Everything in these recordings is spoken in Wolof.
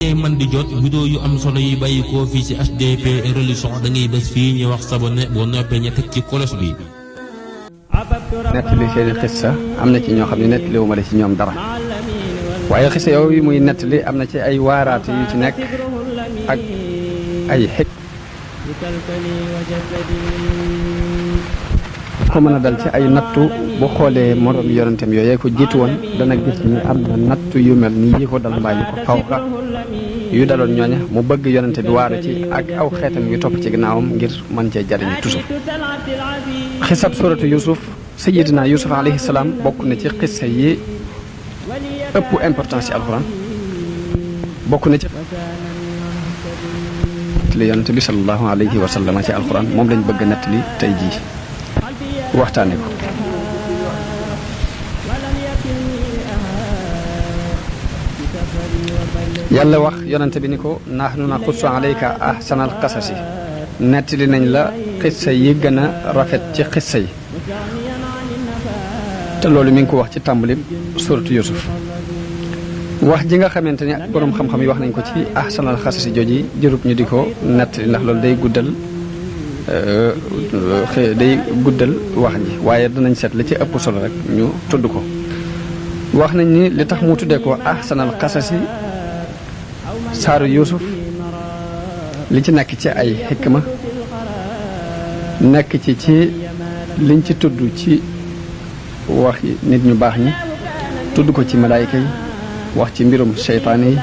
man di jot vidéo yu am solo yi bàyyi ko fii ci HDP religion da ngay bés fii ñu wax sabone boo noppee ñu teg ci kolos bi. nettali seeni xissa am na ci ñoo xam ne nettali wu ma la ci ñoom dara waaye xissa yooyu muy nettali am na ci ay waaraate yu ci nekk ak ay xik ko mën a dal ci ay nattu bu xoolee morom yonentam yooyu ko jiitu woon dana gis ni am na nattu yu mel nii yi ko dal mbaa yu ko fawqa yu daloon ñooña mu bëgg yonente bi waaru ci ak aw xeetam yu topp ci ginnaawam ngir mën cee jariñu toujours. xisab suratu Yusuf sayidina Yusuf alayhi salaam bokk na ci xissa yi ëpp importance ci alxuraan bokk na ci li yonente bi sallallahu alayhi wa sallam ci alxuraan moom lañ bëgg nettali tey jii waxtaane ko. yàlla wax yonente bi ni ko nahnu naqussu alayka ahsanal qasasi nettali nañ la xissa yi gën a rafet ci xissa yi te loolu mi ngi ko wax ci tàmbali suratu Yusuf. wax ji nga xamante ni boroom xam-xam yi wax nañ ko ci ahsanal qasasi jooji jërub ñu di ko nettali ndax loolu day guddal wax ji waaye danañ seet la ci ëpp solo rek ñu tudd ko. wax nañ ni li tax mu tuddee ko ahsanal qasasi saaru Yuusuf li ci nekk ci ay xikma nekk ci liñ ci tudd ci wax nit ñu baax ñi tudd ko ci malaayika yi wax ci mbirum seytaane yi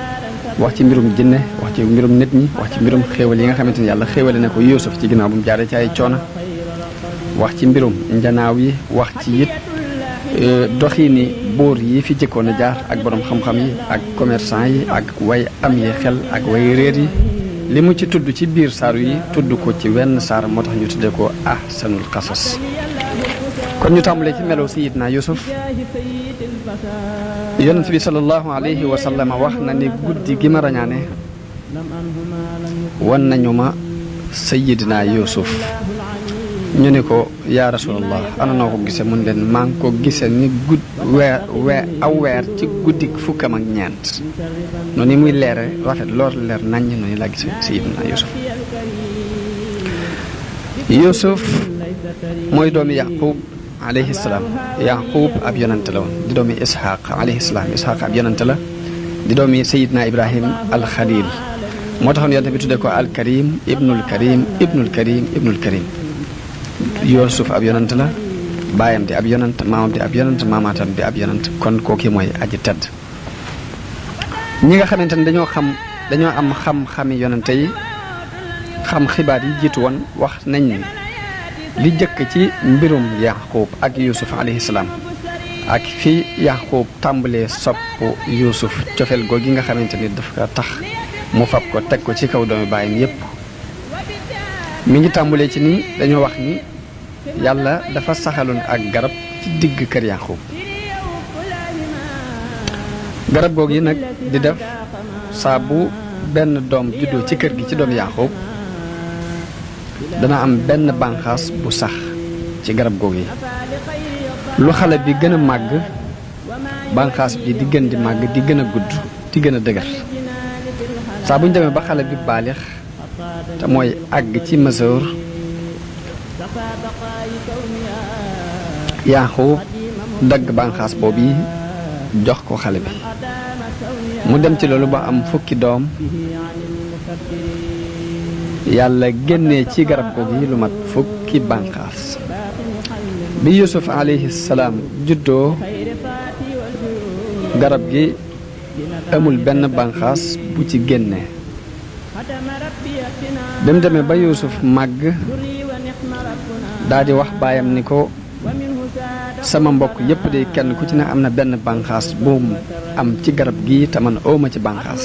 wax ci mbirum jinne wax ci mbirum nit ñi wax ci mbirum xéewal yi nga xamante ni yàlla xéewale na ko Yuusuf ci ginnaaw bu mu jaaree ci ay coona wax ci mbirum njanaaw yi wax ci it doxiini buur yi fi jëkkoon a jaar ak borom xam-xam yi ak commerçant yi ak way am yi xel ak way réer yi li mu ci tudd ci biir saaru yi tudd ko ci wenn saar moo tax ñu tuddee ko ahsanul qasas. kon ñu tàmbalee ci melo sayidna Yusuf yonent bi sallallahu alayhi wa sallam wax na ni guddi gi ma rañaane wan nañu ma sayidna Yusuf ñu ne ko yaa rasulallah ana noo ko gisee mun leen maa ngi ko gisee ni aw weer ci guddi fukkam ak ñeent noonu muy leere rafet lool leer naññ noonu laa gisee sayidna Yusuf mooy doomi Yaqub alayhi salaam Yaqub ab yonante la woon di doomi Ishaq alayhi salaam Ishaq ab yonante la di doomi sayidna Ibrahim al Khalil moo taxoon yonante bi tuddee ko al Karim ibnul Karim ibnul Karim ibnul Karim. Yuusuf ab yonant la baayam di ab yonant maamam di ab yonant maamaatam di ab yonant kon kooki mooy aji tedd. ñi nga xamante ne dañoo am xam-xami yonante yi xam xibaar yi jiitu woon wax nañ ni li jëkk ci mbirum Yaqub ak Yuusuf alayhi salaam ak fi Yaqub tàmbalee sopp Yuusuf cofeel googi nga xamante ni dafa tax mu fab ko teg ko ci kaw doomi baayam yépp mi ngi tàmbalee ci ni dañoo wax ni yàlla dafa saxaloon ak garab ci digg kër Yaqub garab googu yi nag di def saa bu benn doom juddoo ci kër gi ci doom Yaqub dana am benn bànqaas bu sax ci garab googu yi lu xale bi gën a màgg bànqaas bi di gën di màgg di gën a gudd di gën a dëgër saa bu ñu demee ba xale bi baalix te mooy àgg ci mesure Yaqub dagg bànqaas boobu yi jox ko xale bi mu dem ci loolu ba am fukki doom yàlla génnee ci garab googu yi lu mat fukki bànqaas bi Yusuf alayhi salaam juddoo garab gi amul benn bànqaas bu ci génnee bi mu demee ba Yuusuf màgg daldi wax baayam ni ko sama mbokk yépp de kenn ku ci ne am na benn bànqaas bu am ci garab gi te man awma ci bànqaas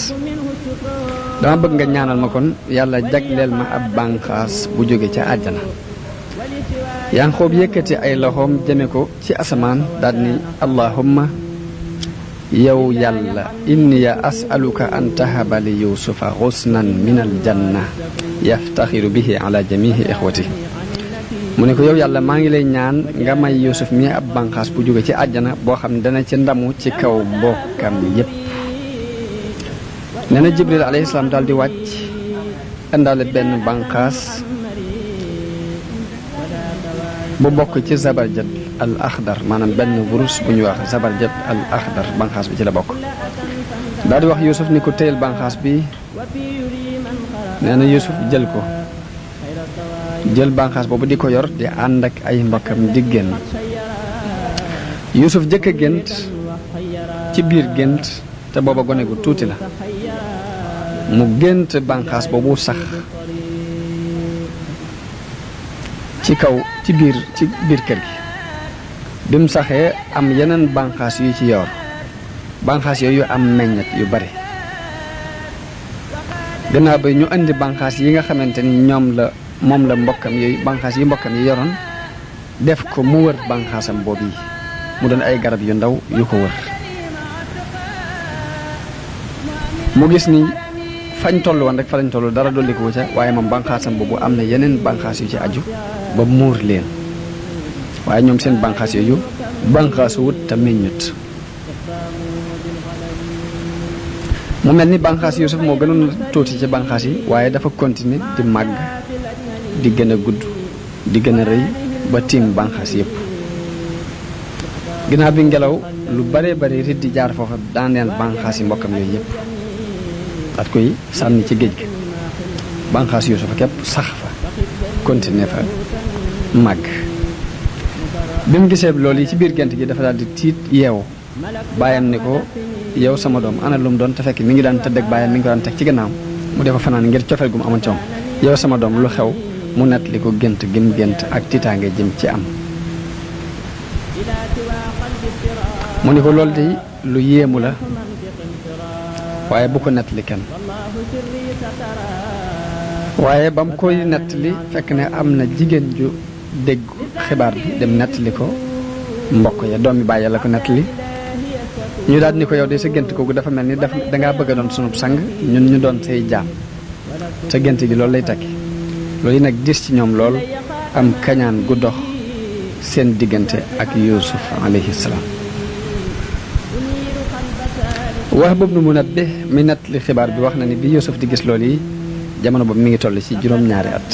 dama bëgg nga ñaanal ma kon yàlla jagleel ma ab bànqaas bu jóge ca àjjana. Yaqub yëkkati ay loxoom jëme ko ci asamaan daldi ni allahumma yow yàlla inniya as'aluka an tahaba li yusufa xusnan min al janna yaftaxiru bihi ala jamihi ixwati mu ne ko yow yàlla maa ngi lay ñaan nga may Yusuf mi ab bànqaas bu jóge ci àjjana boo xam ne dana ci ndamu ci kaw mbokkam yépp nee na Jibril alayhi salaam daal di wàcc indaale benn bànqaas bu bokk ci zabarjat al axdar maanaam benn wurus bu ñuy wax zabarjat al axdar bànqaas bi ci la bokk daal di wax Yuusuf ni ko téyel bànqaas bi nee na Yuusuf jël ko jël bànqaas boobu di ko yor di ànd ak ay mbokkam di génn Yuusuf jëkk a gént ci biir gént te booba gone gu tuuti la mu gént bànqaas boobu sax ci kaw ci biir kër gi bi mu saxee am yeneen bànqaas yu ci yor bànqaas yooyu am meññet yu bari gannaaw ba ñu indi bànqaas yi nga xamante ni moom la mbokkam yooyu bànqaas yi mbokkam yi yoroon def ko mu wër bànqaasam boobu yi mu doon ay garab yu ndaw yu ko wër mu gis ni fañ toll woon rek fa lañ toll dara dolli ko ca waaye moom bànqaasam boobu am na yeneen bànqaas yu ci aju ba muur leen waaye ñoom seen bànqaas yooyu bànqaasu wut te meññut mu mel ni bànqaas Yuusuf moo gënoon tuuti ci bànqaas yi waaye dafa continuer di màgg di gën a gudd di gën a rëy ba tiim bànqaas yépp ginnaaw bi ngelaw lu bare bare rit di jaar foofa daaneel bànqaas yi mbokkam yooyu yépp at koy sànni ci géej gi bànqaas Yuusuf képp sax fa continuer fa màgg bi mu gisee loolu yi ci biir gént gi dafa daal di tiit yeewu bàyyam ni ko yow sama doom ana lu mu doon te fekk mi ngi daan tëdd ak bàyyam mi ngi ko daan teg ci gannaaw mu defa fanaan ngir cofeel gu mu amoon ci moom yow sama doom lu xew mu nettali ko gént gim gént ak tiitaange jëm ci am mu ni ko loolu de lu yéemu la waaye bu ko nettali kenn waaye ba mu koy nettali fekk ne am na jigéen ju dégg xibaar bi dem nettali ko mbokk ya doomi bàyyi la ko nettali ñu daal ni ko yow de sa gént googu dafa mel ni dangaa bëgg a doon sunub sang ñun ñu doon say jaam sa gént gi loolu lay takki loolu yi nag dis ci ñoom lool am kañaan gu dox seen diggante ak Yuusuf alayhi salaam Wahb ibn Munabbih mi nettali xibaar bi wax na ni bi Yuusuf di gis loolu yi jamono boobu mi ngi toll ci juróom-ñaari at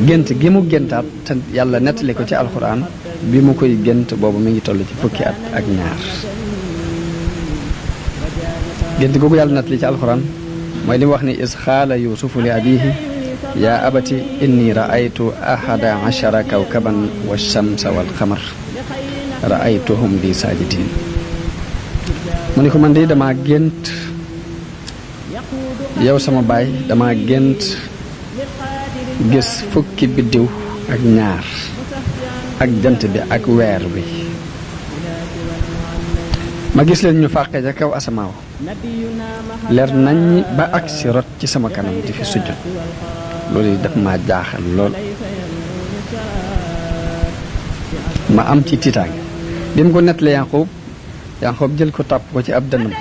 gént gi mu géntaat te yàlla nettali ko ci alxuraan bi mu koy gént boobu mi ngi toll ci fukki at ak ñaar gént googu yàlla nettali ci alxuraan mooy li mu wax ni is xaala yuusufu li abihi yaa abati inni raaytu ahada ashara kawkaban wa shamsa wal xamar raaytuhum li saajidin mu ni ko man de dama gént yow sama baay dama gént gis fukki biddiw ak ñaar ak jant bi ak weer bi ma gis leen ñu fàqe ca kaw asamaaw leer nañ ba agsi rot ci sama kanam di fi sujjut loolu yi daf ma jaaxal lool ma am ci tiitaange bi mu ko nettalee Yanqoob jël ko tàpp ko ci ab dënnam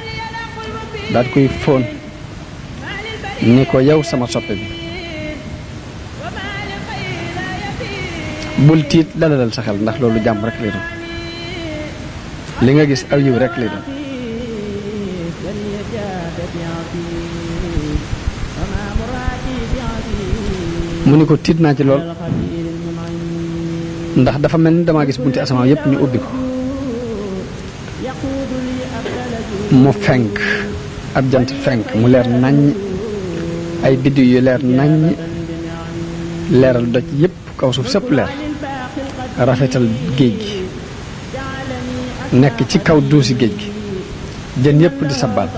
daal koy fóon ni ko yow sama soppe bi bul tiit dalalal sa xel ndax loolu jàmm rek lay doon li nga gis aw yiw rek lay doon mu ni ko tiit naa ci lool ndax dafa mel ni damaa gis bunti asamaan yépp ñu ubbi ko mu fenk ab jant fenk mu leer naññ ay biddiw yu leer naññ leeral doj yépp kaw suuf sëpp leer rafetal géej gi nekk ci kaw duusi géej gi jën yépp di sabbal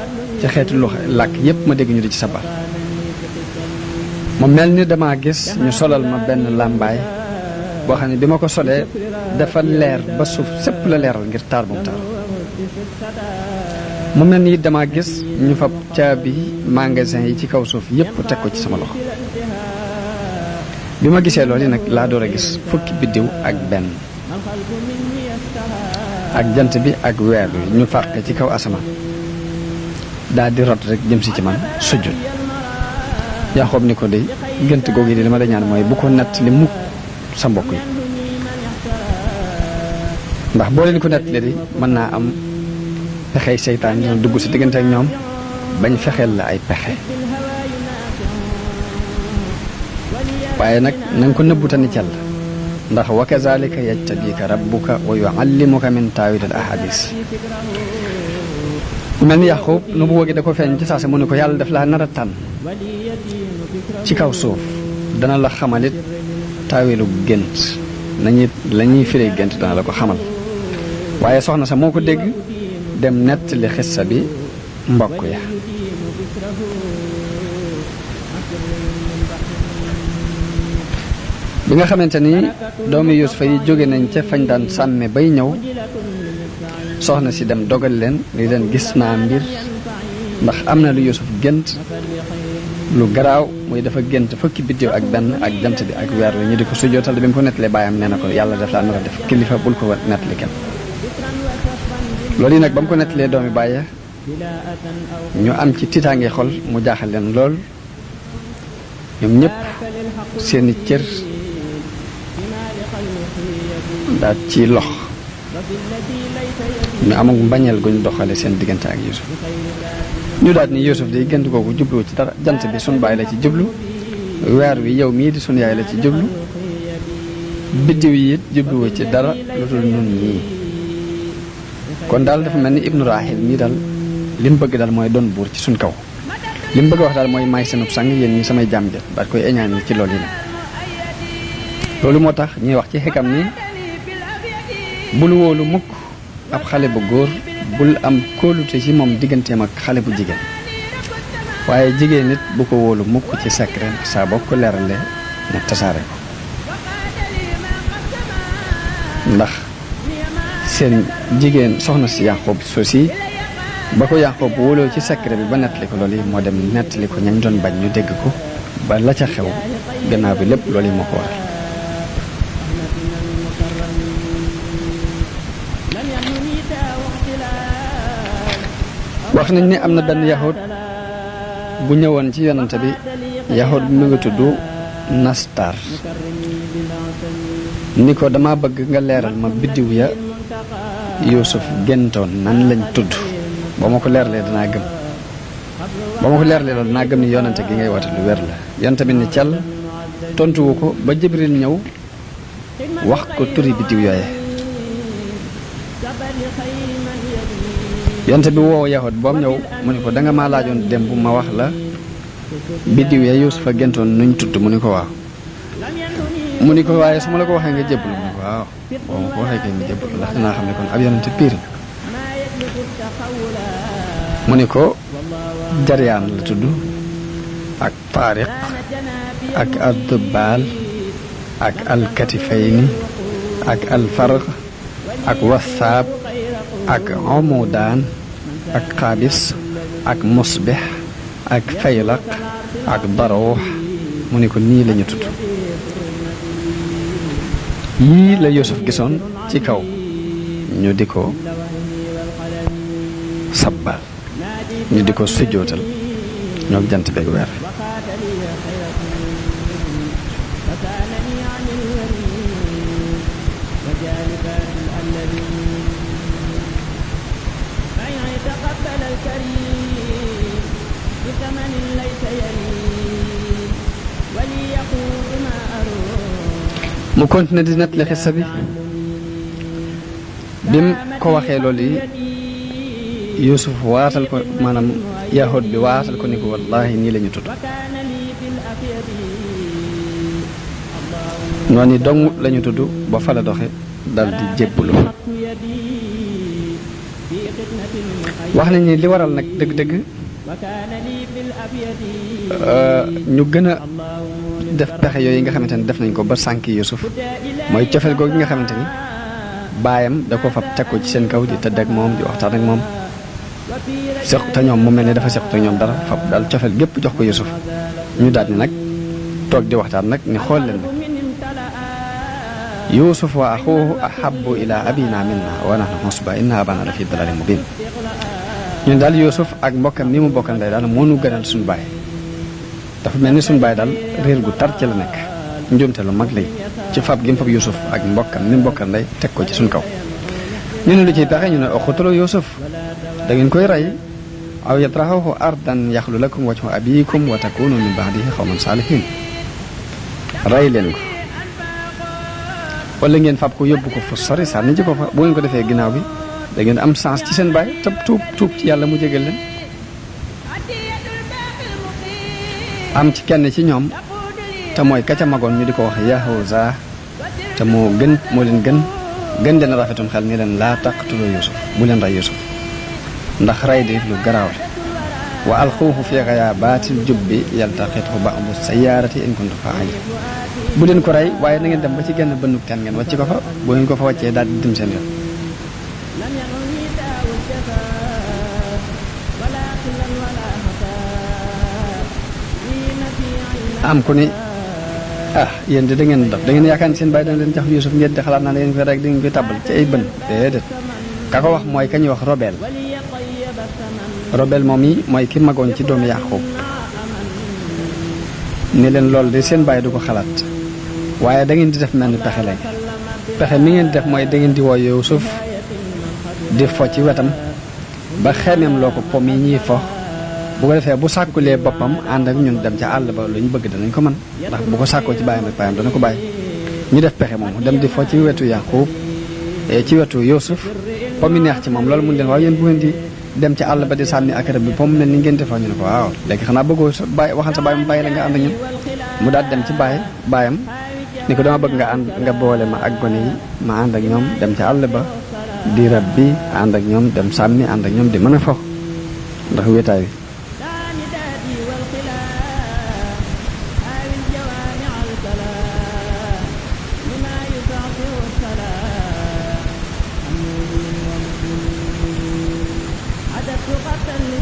ci xeeti lu làkk yépp ma dégg ñu di ci sabbal mu mel ni dama gis ñu solal ma benn làmbaay boo xam ne bi ma ko solee dafa leer ba suuf sëpp la leeral ngir taar bu mu taar mu mel ni dama gis ñu fab caabi magasin yi ci kaw suuf yépp teg ko ci sama loxo bi ma gisee loolu nag laa door a gis fukki biddiw ak benn ak jant bi ak weer bi ñu fàq ci kaw asamaan daal di rot rek jëm si ci man sujjut Yanqoob ni ko de gént googu yi li ma la ñaan mooy bu ko nett li mukk sa mbokk yi ndax boo leen ko nett li di mën naa am pexey seytaan dina dugg si diggante ak ñoom bañ fexeel la ay pexe waaye nag na nga ko nëbbutani cal ndax wa kazalika yajtabika rabbuka wa yuallimuka min taawil al ahadis mel ni Yaqub nu bu wóogi da ko feeñ ci saase mu ne ko yàlla daf laa nar a tànn ci kaw suuf dana la xamalit taawilu gént nañu la ñuy firee gént dana la ko xamal waaye soxna sa moo ko dégg dem nettali xissa bi mbokk ya bi nga xamante ni doomi Yuusufa yi jóge nañ ca fañ daan sàmme bay ñëw soxna si dem dogal leen li leen gis naa mbir ndax am na lu Yuusuf gént lu garaaw muy dafa gént fukki biddiw ak benn ak jant bi ak weer wi ñu di ko sujjootal bi mu ko nettalee baayam nee na ko yàlla daf laa nar a def kilifa bul ko nettali kenn loolu yi nag ba mu ko nettalee doomi bàyye ñu am ci tiitaange xol mu jaaxal leen lool ñoom ñëpp seeni cër daal ci lox ñu amag mbañeel guñ doxale seen diggante ak Yuusuf ñu daal ni Yuusuf day gént googu jublu ci dara jant bi sun baay la ci jublu weer wi yow mii di sun yaay la ci jublu biddiw yi it jubluwu ci dara lu dul nun ñii kon daal dafa mel ni Ibnu Rahil mii daal li mu bëgg daal mooy doon buur ci suñ kaw li mu bëgg wax daal mooy maay seenub sang yéen ñi samay jaam jël daal koy eñaan yi ci loolu yi nag loolu moo tax ñuy wax ci xikam ni bul wóolu mukk ab xale bu góor bul am kóolute ci moom digganteem ak xale bu jigéen waaye jigéen nit bu ko wóolu mukk ci secret saa boo ko leerale mu tasaare ko ndax seen jigéen soxna si Yaqub sosi ba ko Yaqub wóoloo ci secret bi ba nettali ko loolu yi moo dem nettali ko ñañ doon bañ ñu dégg ko ba la ca xew gannaaw bi lépp loolu yi moo ko waral wax nañ ne am na benn yahud bu ñëwoon ci yonante bi yahud bi mu ngi tudd Nastar ni ko dama bëgg nga leeral ma biddiw ya Yuusuf géntoon nan lañ tudd ba ma ko leeralee danaa gëm ba ma ko leeralee loolu danaa gëm ni yonante gi ngay woote lu wér la yonante bi ni cal tontuwu ko ba Jibril ñëw wax ko turi biddiw yooye yonte bi woow yahud boom ñëw mu ni ko da nga maa laajoon démb ma wax la biddiw ya Yuusufa géntoon nuñ tudd mu ni ko waaw mu ni ko waaye su ma la ko waxee nga jébbalu mu ni ko waaw boo ma ko waxee kay nga jébbalu ndax dinaa xam ne kon ab yonente piir nga mu ni ko Jaryaan la tudd ak Taariq ak Addubaal ak Alkatifayni ak Alfarq ak Wasaab ak Omudaan ak Xaabis ak Musbix ak Faylaq ak Daruux mu ni ko nii lañu tudd yii la Yuusuf gisoon ci kaw ñu di ko sabbal ñu di ko sujjootal ñoo jant beeg weer mu continué di nettali xissa bi bim ko waxee loolu yi Yuusuf waatal ko maanaam yahud bi waatal ko ni ko wallahi nii la ñu tudd noonu dong la ñu tudd ba fa la doxe dal di jébbalu wax nañ ni li waral nag dëgg-dëgg ñu gën a def pexe yooyu nga xamante ni def nañ ko ba sànki Yuusuf mooy cofeel googu nga xamante ni baayam da ko fab teg ko ci seen kaw di tëdd ak moom di waxtaan ak moom seq te ñoom mu mel ni dafa sequt ak ñoom dara fab daal cofeel gépp jox ko Yuusuf ñu daal ni nag toog di waxtaan nag ni xool leen nag Yuusuf wa axuuhu ahabbu ila abina minna wa nahnu usba inna abana la fi dalalin mubin ñun daal Yuusuf ak mbokkam mi mu bokkal ndey daal moo nu gënal suñu baay dafa mel ni suñu baay daal réer gu tar ci la nekk njuumte lu mag lay ci fab gi mu fab Yuusuf ak mbokkam mi mu bokkal ndey teg ko ci suñu kaw ñu ne lu ciy pexe ñu ne oxutuloo Yuusuf da ngeen koy rey aw yatrahuhu ardan yaxlu lakum wajhu abikum wa takunu min ba'dihi xawman saalihin rey leen ko wala ngeen fab ko yóbbu ko fu sori sànni ji ko fa bu ngeen ko defee ginnaaw bi da ngeen am chance ci seen baay tëb tuub ci yàlla mu jégal leen am ci kenn ci ñoom te mooy ka ca magoon ñu di ko wax Yahuza te moo leen gën leen rafetum xel ni leen laa taqtulu Yuusuf bu leen rey Yuusuf ndax rey di lu garaaw la wa alquuhu fi ghayaabatil jubbi yaltaqithu ba'du sayyaarati in kuntum faa'iliin bu leen ko rey waaye na ngeen dem ba ci genn bënnug teen ngeen wàcc ko fa bu ngeen ko fa wàccee daal di dem seen yoon am ku ni yéen de da ngeen dof da ngeen yaakaar ni seen bàyyi dana leen jox Yuusuf ngeen di xalaat naa da ngeen koy rek da ngeen koy tàbbal ci ay bën déedéet ka ko wax mooy ka ñuy wax Robel moom yi mooy ki magoon ci doomu Yaaqub ne leen loolu de seen bàyyi du ko xalaat waaye da ngeen di def mel ni pexe léegi pexe mi ngeen di def mooy da ngeen di woo Yuusuf di fo ci wetam ba xemeem loo ko pom yi ñuy fo bu ko defee bu sàkkulee boppam ànd ak ñun dem ca àll ba lu ñu bëgg danañ ko mën ndax bu ko sàkkoo ci bàyyam ak bàyyam dana ko bàyyi ñu def pexe moom dem di fo ci wetu Yaaqub ci wetu Yuusuf pom yi neex ci moom loolu mun leen waaw yéen bu ngeen di dem ci àll ba di sànni ak rëbb bi pom mel ni ngeen defoo ñu ne ko waaw léegi xanaa bëggoo sa bàyyi waxal sa bàyyi mu bàyyi la nga ànd ak ñun mu daal dem ci bàyyam ni ko dama bëgg nga boole ma ak gone yi ma ànd ak ñoom dem ci àll ba di rab bi ànd ak ñoom dem sàmmi ànd ak ñoom di mën a fo ndax wéetaay wi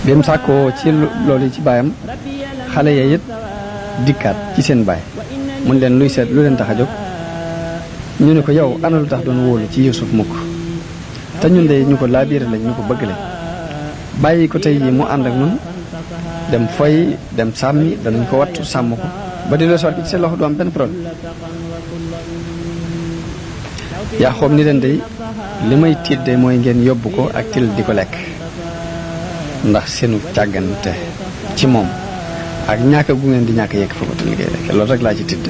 bi mu sàkkoo ci loolu ci baayam xale ya it dikkaat ci seen baay mun leen luy seet lu leen tax a jóg ñu ne ko yow ana lu tax doon wóolu ci Yuusuf mukk te ñun de ñu ko laabiire lañ ñu ko bëgg lañ bàyyi ko tey yi mu ànd ak ñun dem foy dem sàmmi danañ ko wattu sàmm ko ba di la soot ci seen loxo du am benn problème Yaaqoob ni leen de li may tiit de mooy ngeen yóbbu ko ak til di ko lekk ndax seenu càggante ci moom ak ñàkk gu ngeen di ñàkk yegg foofu te liggéey rek loolu rek laa ci tidd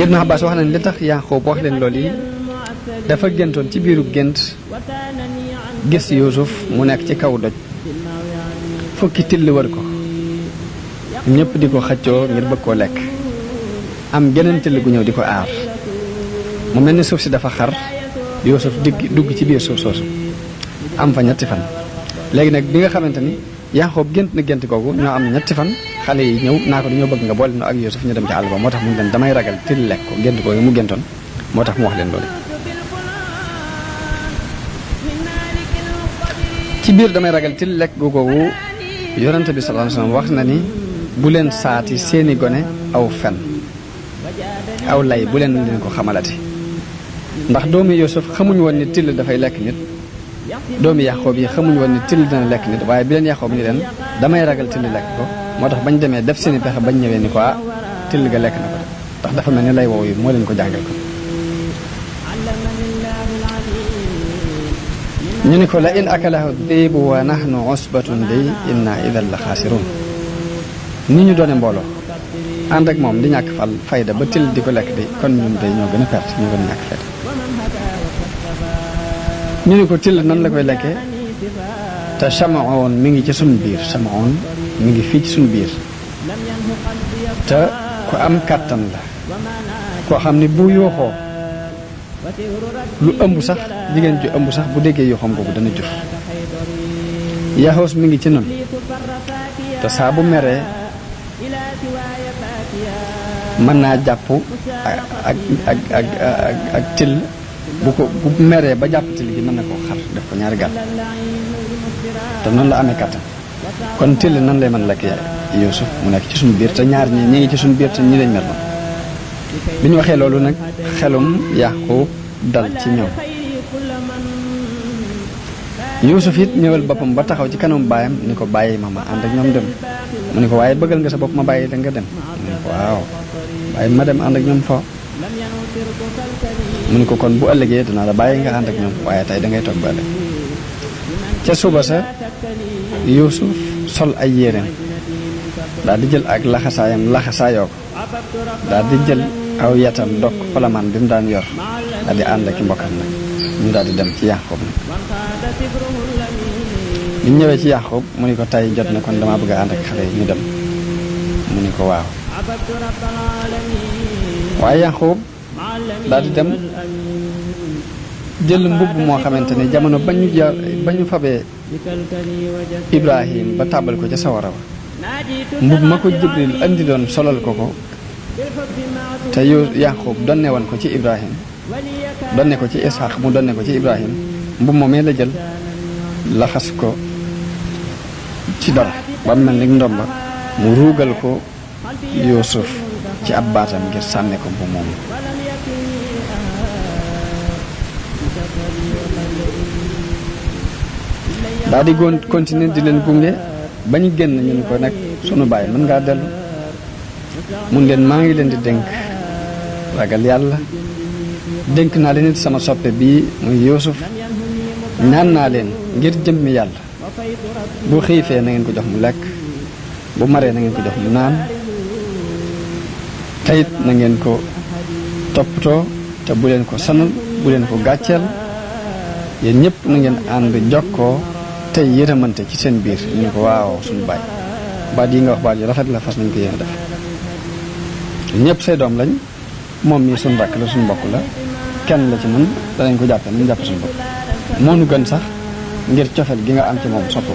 Ibnu Abbas wax na ne li tax Yaaqoob wax leen loolu yi dafa géntoon ci biiru gént gis Yuusuf mu nekk ci kaw doj fukki till wër ko ñëpp di ko xëccoo ngir bëgg koo lekk am geneen till gu ñëw di ko aar mu mel ni suuf si dafa xar Yuusuf dugg ci biir suuf soosu am fa ñetti fan léegi nag bi nga xamante ni Yaaqoob gént na gént googu ñoo am ñetti fan xale yi ñëw naa ko dañoo bëgg nga boole no ak Yuusuf ñu dem ci àll ba moo tax mu leen damay ragal til lekk ko gént googu mu géntoon moo tax mu wax leen loolu ci biir damay ragal til lekk googu yonente bi sallallahu alayhi wasallam wax na ni bu leen saati seeni gone aw fen aw lay bu leen ko xamalati ndax doomi Yuusuf xamuñu woon ni till dafay lekk nit doomi Yaaqoob yi xamuñu woon ni till dina lekk nit waaye bi leen Yaaqoob ni leen damay ragal till lekk ko moo tax bañ demee def seeni pexe bañ ñëwee ni ko till ga lekk na ko de ndax dafa mel ni lay woow yi moo leen ko jàngal ko ñu ni ko la in akalahu dhiibu wa nahnu usbatun day inna idan la xaasirun ni ñu doone mbooloo ànd ak moom di ñàkk fayda ba till di ko lekk de kon ñun day ñoo gën a perte ñoo gën a ñàkk fayda ñu ni ko till nan la koy lekkee te Samaoon mi ngi ci suñ biir Samaoon mi ngi fii ci suñ biir te ku am kàttan la koo xam ni bu yooxoo lu ëmb sax jigéen ju ëmb sax bu déggee yooxoom boobu dana jur Yaxoos mi ngi ci nun te saa bu meree mën naa jàpp ak till bu meree ba jàpp till gi mën na koo xar def ko ñaari gàll te noonu la amee kàttan kon till nan lay mën lekk Yuusuf mu nekk ci suñu biir te ñaar ñi ngi ci suñu biir te ñi lañ mer noonu bi ñu waxee loolu nag xelum Yaaqoob dal ci ñoom Yuusuf it ñëwal boppam ba taxaw ci kanam baayam ni ko bàyyi ma ànd ak ñoom dem mu ni ko waaye bëggal nga sa bopp ma bàyyi la nga dem mu ni ko waaw waaye ma dem ànd ak ñoom fo mu ni ko kon bu ëllëgee dinaa la bàyyi nga ànd ak ñoom waaye tey da ngay toog ba ëllëg ca suba sa Yuusuf sol ay yéreem daal di jël ak laxasaayam laxasaayoo ko daal di jël aw yatam dog palamaan bi mu daan yor daal di ànd ak mbokkam nag ñu daal di dem ci Yaxub nag bi ñu ñëwee ci Yaxub mu ni ko tey jot na kon damaa bëgg a ànd ak xale yi ñu dem mu ni ko waaw waaye Yaxub daal di dem jël mbubb moo xamante ni jamono ba ñu fabee Ibrahim ba tàbbal ko ca sawara wa mbubb ma ko Jibril andi doon solal ko ko te Yaxub donne woon ko ci Ibrahim donne ko ci Ishaq mu donne ko ci Ibrahim mbubb moomee la jël laxas ko ci dara ba mel ni ndomba mu ruugal ko Yuusuf ci ab baatam ngir sànne ko mbubb moom daa di continuer di leen gunge ba ñu génn ñu ni ko nag sunu baay mën ngaa dellu mun leen maa ngi leen di dénk ragal yàlla dénk naa leen it sama soppe bii muy Yuusuf ñaan naa leen ngir jëmmi yàlla bu xiifee na ngeen ko jox mu lekk bu maree na ngeen ko jox mu naan tayit na ngeen ko toppatoo te bu leen ko sonal bu leen ko gàcceel yéen ñëpp na ngeen ànd jokkoo tey yërëmante ci seen biir ñu ne ko waaw suñu baay baat yi nga wax baat yu rafet la fas nañ ko yéen a def ñëpp say doom lañ moom mii suñu rakk la suñu mbokk la kenn la ci mën danañ ko jàppe nañ jàppe suñu bopp moo nu gën sax ngir cofeel gi nga am ci moom sopp ko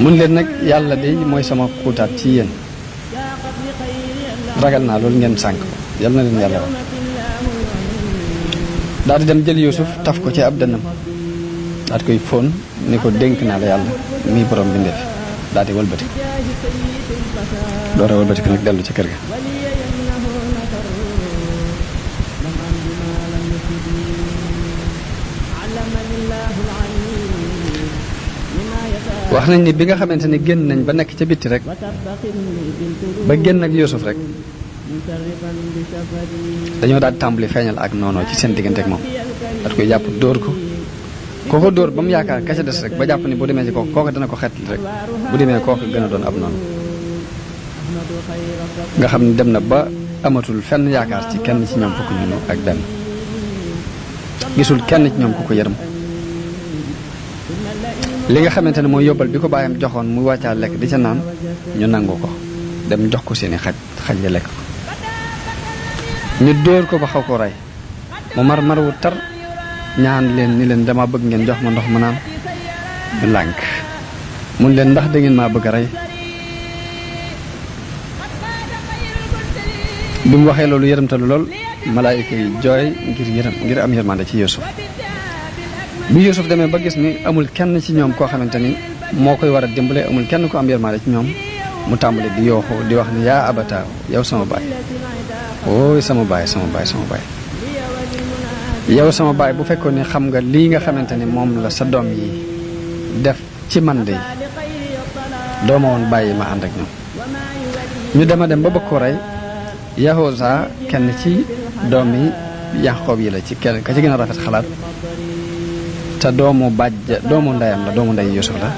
mun leen nag yàlla de mooy sama xuutaat ci yéen ragal naa loolu ngeen sànk ko yal na leen yàlla wax daal di dem jël Yuusuf taf ko ci ab dënnam daal di koy fóon ni ko dénk naa la yàlla muy borom bi ndeef daal di wëlbati ko door a wëlbati ko nag dellu ci kër ga wax nañ ni bi nga xamante ni génn nañ ba nekk ca bitti rek ba génn ak Yuusuf rek dañoo daal di tàmbali feeñal ak noonoo ci seen diggante ak moom daat koy jàpp dóor ko kooko dóor ba mu yaakaar ka ca des rek ba jàpp ni bu demee ci kooku dana ko xeetli rek bu demee kooku gën a doon ab noonu nga xam ne dem na ba amatul fenn yaakaar ci kenn ci ñoom fukk ñu ak benn gisul kenn ci ñoom ku ko yërëm li nga xamante ne mooy yóbbal bi ko bàyyam joxoon muy wàccaa lekk di ca naan ñu nangu ko dem jox ko seeni xaj ya lekk ko ñu dóor ko ba xaw ko rey mu mar wu tar ñaan leen ni leen dama bëgg ngeen jox ma ndox ma naan ñu lànk mun leen ndax da ngeen maa bëgg a rey bi mu waxee loolu yërëmtalu lool malaayika yi jooy ngir am yërmande ci Yuusuf bi Yuusuf demee ba gis ni amul kenn ci ñoom koo xamante ni moo koy war a dimbale amul kenn ko am yërmande ci ñoom mu tàmbali di yooxu di wax ni yaa abata yow sama baay ooy sama baay yow sama baay bu fekkoon ni xam nga lii nga xamante ni moom la sa doom yi def ci man de doo ma woon bàyyi ma ànd ak ñoom ñu dema dem ba bëgg ko rey Yahuza kenn ci doom yi Yaxoob yi la ci kenn ka ci gën a rafet xalaat te doomu ndeyam la doomu ndey Yuusuf la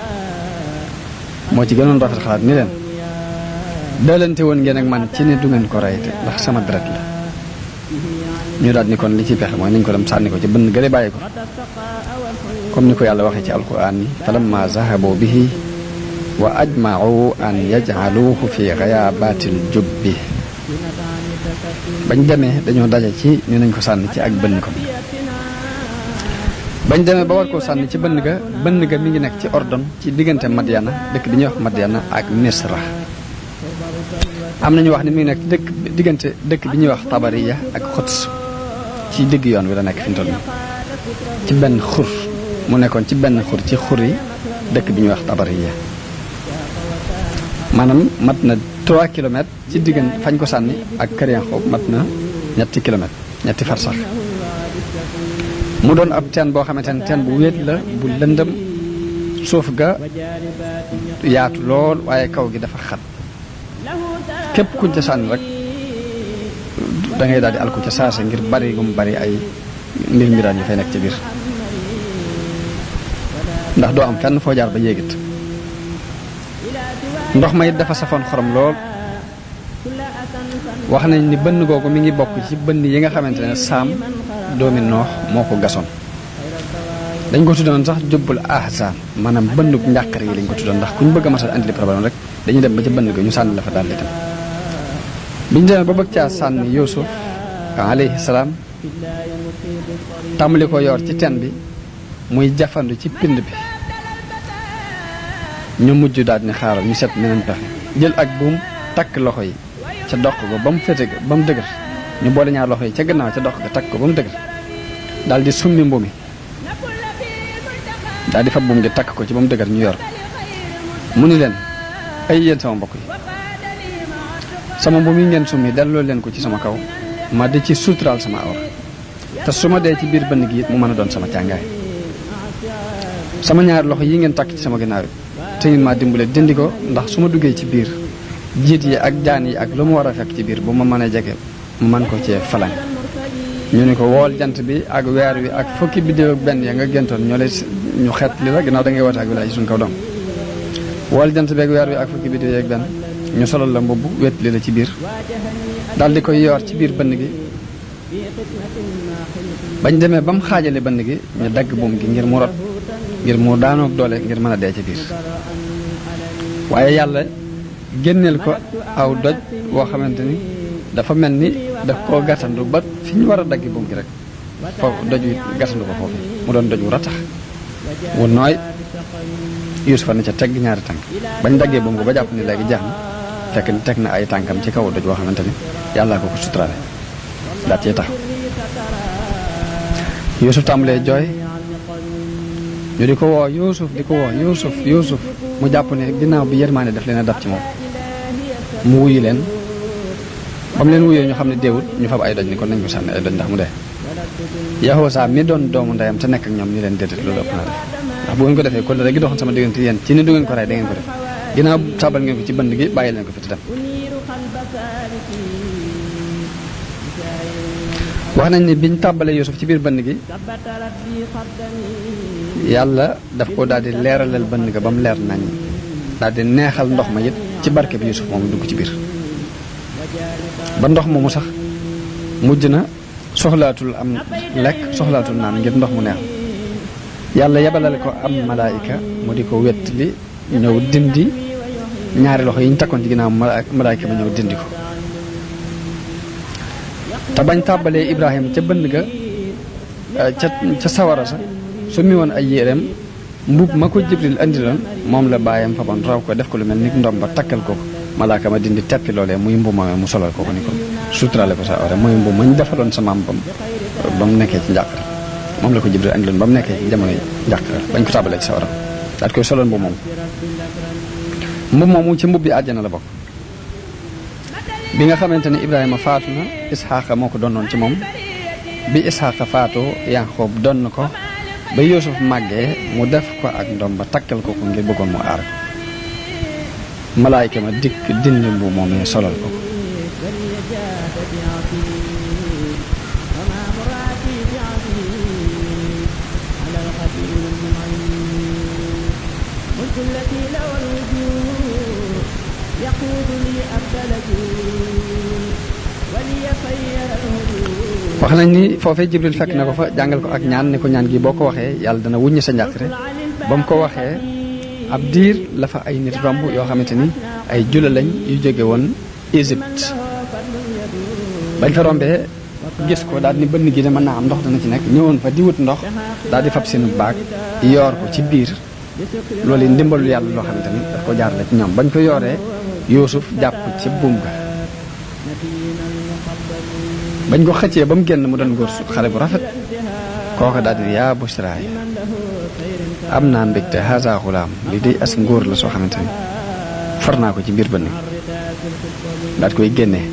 moo ci gënoon rafet xalaat ni leen daalante woon ngeen ak man ci ne du ngeen ko rey te ndax sama deret la ñu daal ni kon li ci pexe mooy nañ ko dem sànni ko ci bënn gële bàyyi ko comme ni ko yàlla waxee ci alquran yi falamma zahabu bihi wa ajma'u an yaj'aluhu fi ghayabatil jubbi bañ demee dañoo daje ci ñu nañ ko sànni ci ak bënn ko bañ demee ba war koo sànni ci bënn ga mi ngi nekk ci Ordon ci diggante Madiana dëkk bi ñuy wax Madiana ak Misra am nañu wax ni mi ngi nekk diggante dëkk bi ñuy wax Tabariya ak Xuds ci digg yoon wi la nekk fi mu toll nii ci benn xur mu nekkoon ci benn xur ci xur yi dëkk bi ñuy wax Tabariya maanaam mat na 3 kilomètres ci diggante fañ ko sànni ak kër Yaxoob mat na 3 kilomètres 3 farsax mu doon ab teen boo xamante ne teen bu wéet la bu lëndëm suuf ga yaatu lool waaye kaw gi dafa xat képp kuñ ca sànni rek da ngay daal di alku ca saasa ngir bari gum bari ay mbiraan yu fay nekk ci biir ndax doo am fenn foo jaar ba yéegit ndox ma it dafa safoon xorom lool wax nañ ni bënn googu mi ngi bokk ci bënn yi nga xamante ne Saam doomi Noox moo ko gasoon dañ ko tuddoon sax jubbul ahzan maanaam bënnub njàqare yi lañ ko tuddoon ndax ku ñu bëgg a masal andi problème rek dañuy dem ba ca bënn ga ñu sànni la fa daal di dem biñu demee ba bëgg caa sànni Yuusuf alayhi salaam tàmbali ko yor ci teen bi muy jafandu ci pind bi ñu mujj daal ni xaaral ñu set meneen pexe jël ak buum takk loxo yi ca doq ko ba mu féete ba mu dëgër ñu boole ñaar loxo yi ca gannaaw ca doq ga takk ko ba mu dëgër daal di summi mbumi daal di fa buum gi takk ko ci ba mu dëgër ñu yor mu ni leen ay yéen sama mbokk yi sama mbuum yi ngeen summi delloo leen ko ci sama kaw ma di ci suturaal sama awra te su ma dee ci biir bënn gi it mu mën a doon sama càngaay sama ñaari loxo yi ngeen takk ci sama gannaaw it te ngeen maa dimbale dindi ko ndax su ma duggee ci biir jiit yi ak jaan yi ak lu mu war a fekk ci biir bu ma mën a jege mu mën ko cee falang ñu ni ko wool jant bi ak weer wi ak fukki bidéew ak benn ya nga géntoon ñoo lay ñu xeet li la gannaaw da ngay woote ak wilaay ci suñ kaw doom wool jant bi ak weer wi ak fukki bidéew ak benn ñu solal la mbubb wet li la ci biir daal di koy yor ci biir bënn gi bañ demee ba mu xaajale bënn gi ñu dagg buum gi ngir mu rot ngir mu daanoog doole ngir mën a dee ci biir waaye yàlla génneel ko aw doj boo xamante ni dafa mel ni daf koo gàttandu ba fi ñu war a dagg buum gi rek foofu doj wi gàttandu ko foofu mu doon doj wu ratax wu nooy Yuusufa na ca tegg ñaari tànk bañ daggee buum gi ba jàpp ni léegi jeex na fekk ni teg na ay tànkam ci kaw doj boo xamante ni yàllaa ko ko suturaale daat cee taxaw Yuusuf tàmbalee jooy ñu di ko woo Yuusuf di ko woo Yuusuf mu jàpp ne ginnaaw bi yërmaane daf leen a dab ci moom mu wuyu leen ba mu leen wuyoo ñu xam ne déewut ñu fab ay doj ni kon nañ ko sànni ay doj ndax mu dee Yahuusa mi doon doomu ndeyam te nekk ak ñoom ñu leen déedéet loolu ëpp naa def ndax bu ngeen ko defee kon rek gi doxoon sama diggante yéen ci ni du ngeen ko rey da ngeen ko def ginnaaw sabal ngeen ko ci bënd gi bàyyi leen ko fi te dem wax nañ ni biñ tàbbalee Yuusuf ci biir bënd gi yàlla daf ko daal di leeralal bënd ga ba mu leer nañ daal di neexal ndox ma it ci barke bi Yuusuf moom dugg ci biir ba ndox moomu sax mujj na soxlaatul am lekk soxlaatul naan ngir ndox mu neex yàlla yebalal ko am malaayika mu di ko wett li ñëw dindi ñaari loxo yi ñu takkoon ci ginnaaw malaayika ba ñëw dindi ko te bañ tàbbalee Ibrahima ca bënd ga ca sawara sa su mi woon ay yéreem mbub ma ko Jibril andiloon moom la bàyyam fa bon raw ko def ko lu mel ni ndom ba takkal ko malaaka ma dindi teppi loolee muy mbubb ma mu solal ko ni ko suturale ko sa awra muy mbubb ma ñu defaloon sa maam ba mu nekkee ci njàqare moom la ko Jibril andiloon ba mu nekkee ci jamono njàqare bañ ko tàbbalee ci sawara daat koy soloon mbubb moomu ci mbubbi àjjana la bokk bi nga xamante ne Ibrahima faatu na Isxaaqa moo ko donnoon ci moom bi Isxaaqa faatoo Yaaqoob donn ko ba Yuusuf màggee mu def ko ak ndom ba takkal ko ngir bëggoon mu aar ko malaayka ma dikk dindi mbu moomee solal ko wax nañ ni foofee Jibril fekk na ko fa jàngal ko ak ñaan ni ko ñaan gi boo ko waxee yàlla dana wuññi sa njàqare ba mu ko waxee ab diir la fa ay nit romb yoo xamante ni ay jula lañ yu jóge woon Égypte bañ fa rombee gis ko daal ni bënn gi de mën naa am ndox dana ci nekk ñëwoon fa di wut ndox daal di fab seen baag yoor ko ci biir loolu ndimbalu yàlla loo xamante ni daf ko jaar la ci ñoom bañ ko yooree Yuusuf jàpp ci buum ga bañ ko xëccee ba mu génn mu doon góor xale bu rafet kooka daal di yaa busraay am naa mbégte haza xulaam li day as ngóor la soo xamante ni far naa ko ci biir bënn daal koy génnee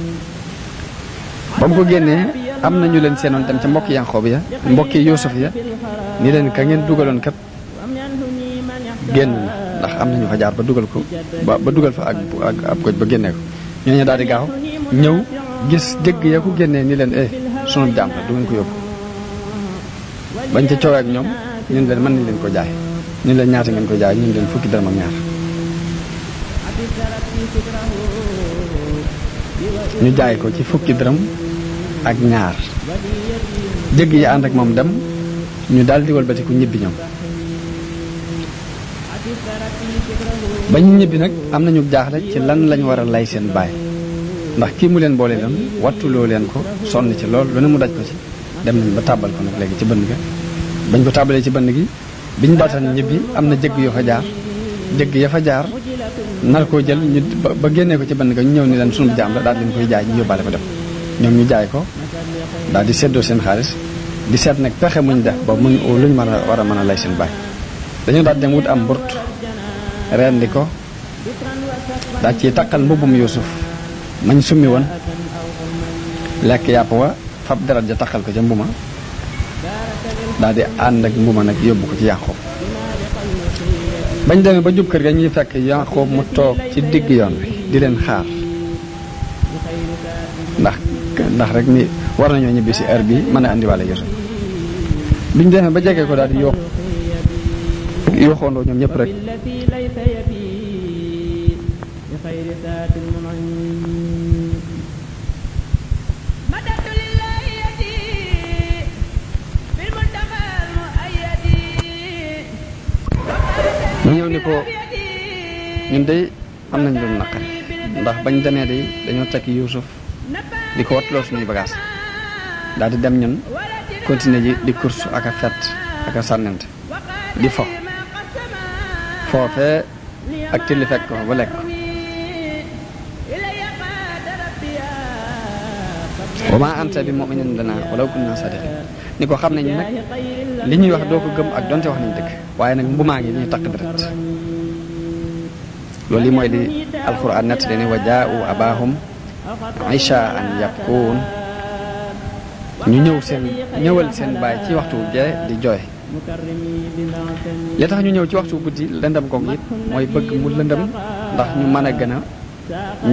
ba mu ko génnee am na ñu leen seenoon dem ca mbokki Yaaqoob ya mbokki Yuusuf ya ni leen ka ngeen dugaloon kat génn na ndax am nañu fa jaar ba dugal ko ba dugal fa ak ab goj ba génnee ko ñooñu daal di gaaw ñëw gis jëgg ya ko génnee ni leen sunu jaam la du ngeen ko yóbbu bañ ca coowee ak ñoom ñun leen mën nañ leen ko jaay ñu leen ñaata ngeen ko jaay ñun leen fukki dërëm ak ñaar ñu jaay ko ci fukki dërëm ak ñaar jëgg yi ànd ak moom dem ñu daal di walbatiku ñibbi ñoom ba ñu ñibbi nag am nañu jaaxle ci lan lañ war a lay seen baay ndax kii mu leen boole leen wattuloo leen ko sonn ci lool lu ne mu daj ko ci dem nañ ba tàbbal ko nag léegi ci bënn ga bañ ko tàbbalee ci bënn gi biñ baataan ñibbi am na jëgg yoo fa jaar jëgg ya fa jaar nar koo jël ñu ba génnee ko ci bënn ga ñu ñëw ni leen sunu jaam la daal leen koy jaay ñu yóbbaale ko dem ñoom ñu jaay ko daal di seddoo seen xaalis di seet nag pexe muñ def ba muñ luñ mën a war a mën a lay seen baay dañoo daal dem wut am mburt rendi ko daal ci takkal mbubbum Yuusuf mañ summi woon lekk yàpp wa fab deret ja takkal ko ca mbuma daal di ànd ak mbuma nag yóbbu ko ci Yaaqoob bañ demee ba jub kër ga ñuy fekk Yaaqoob mu toog ci digg yoon bi di leen xaar ndax rek ni war nañoo ñibbi si heure bi mën a andiwaale Yuusuf biñ demee ba jege ko daal di yooxoondoo ñoom ñëpp rek ñu ñëw ni ko ñun de am nañ lu naqari ndax bañ demee de dañoo teg Yuusuf di ko watloo suñuy bagage daal di dem ñun continuer ji di course ak a fett ak a sànnante di fo foofee ak tilli fekk ko ba lekk wa ma anta bi mu'minin lana walaw kunna sadiqin ni ko xam nañ nag li ñuy wax doo ko gëm ak donte wax nañ dëgg waaye nag mbumaa ngi ñuy takk deret loolu yi mooy li alquran nett ni wa jaa'u abaahum ishaa'an yabkuun ñu ñëwal seen baay ci waxtu gee di jooy li tax ñu ñëw ci waxtu guddi lëndëm koog it mooy bëgg mu lëndëm ndax ñu mën a gën a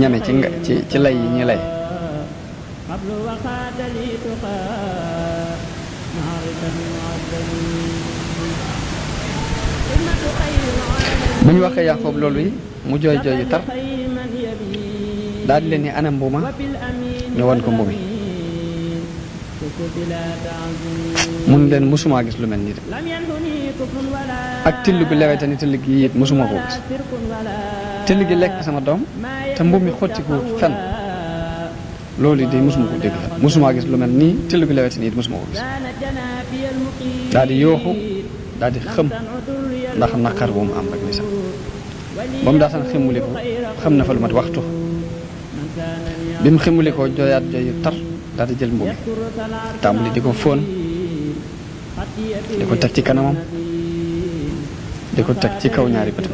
ñeme ci lay yi ñuy lay bu ñu waxee Yaaqoob loolu yi mu jooy jooy yu tar daal di leen ni ana mbuma ñu won ko mbumi mun leen mosuma gis lu mel nii de ak till gu lewete ni till gi it mosuma koo gis till gi lekk sama doom te mbumi xotti ko fen loolu yi de mosuma ko dégg fen mosuma gis lu mel nii till gu lewete ni it mosuma ko gis daal di yooxu daal di xëm ndax naqar bu mu am rek ni sax ba mu daataan ximmuli ko xam na fa lu mat waxtu bi mu ximmuli ko jooyaat jooy yu tar daal di jël mbubb tàmbali di ko fóon di ko teg ci kanamam di ko teg ci kaw ñaari bëtam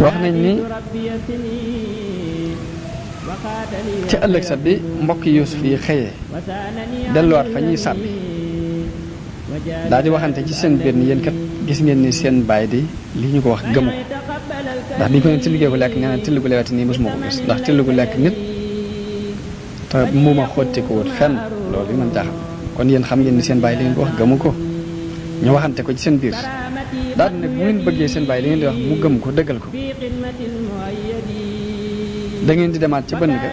wax nañ ni ci ëllëg sa bi mbokk Yuusuf yi xëyee delluwaat fa ñuy sàmmi daal di waxante ci seen biir ni yéen kat gis ngeen ni seen baay di li ñu ko wax gëmu ko ndax bi ñu ko ne till gee ko lekk nee na till gu leweti nii mosuma ko gis ndax till gu lekk nit te mu ma xotti ko wut fenn loolu yi man jaaxal kon yéen xam ngeen ni seen baay li ngeen ko wax gëmu ko ñu waxante ko ci seen biir daal di ne bu ngeen bëggee seen baay li ngeen di wax mu gëm ko dëggal ko da ngeen di demaat ci bënn ga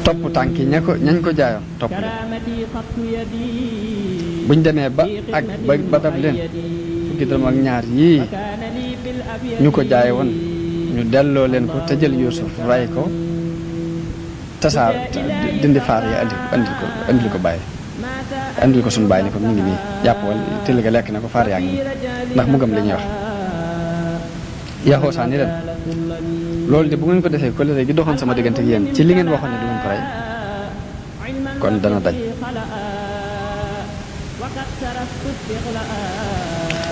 topp tànk yi ñañ ko jaayoon topp leen buñ demee ba dab leen fukki dërëm ak ñaar yii ñu ko jaay woon ñu delloo leen ko te jël Yuusuf ray ko tasaar dindi faar yi andil ko bàyyi andil ko suñu bàyyi ni ko mu ngi nii yàpp wala till ga lekk na ko faar yaa ngi ndax mu gëm li ñuy wax Yaxoosaa ni leen loolu de bu ngeen ko defee kóllëre gi doxoon sama diggante ak yéen ci li ngeen waxoon ne du ngeen ko rey kon dana dañ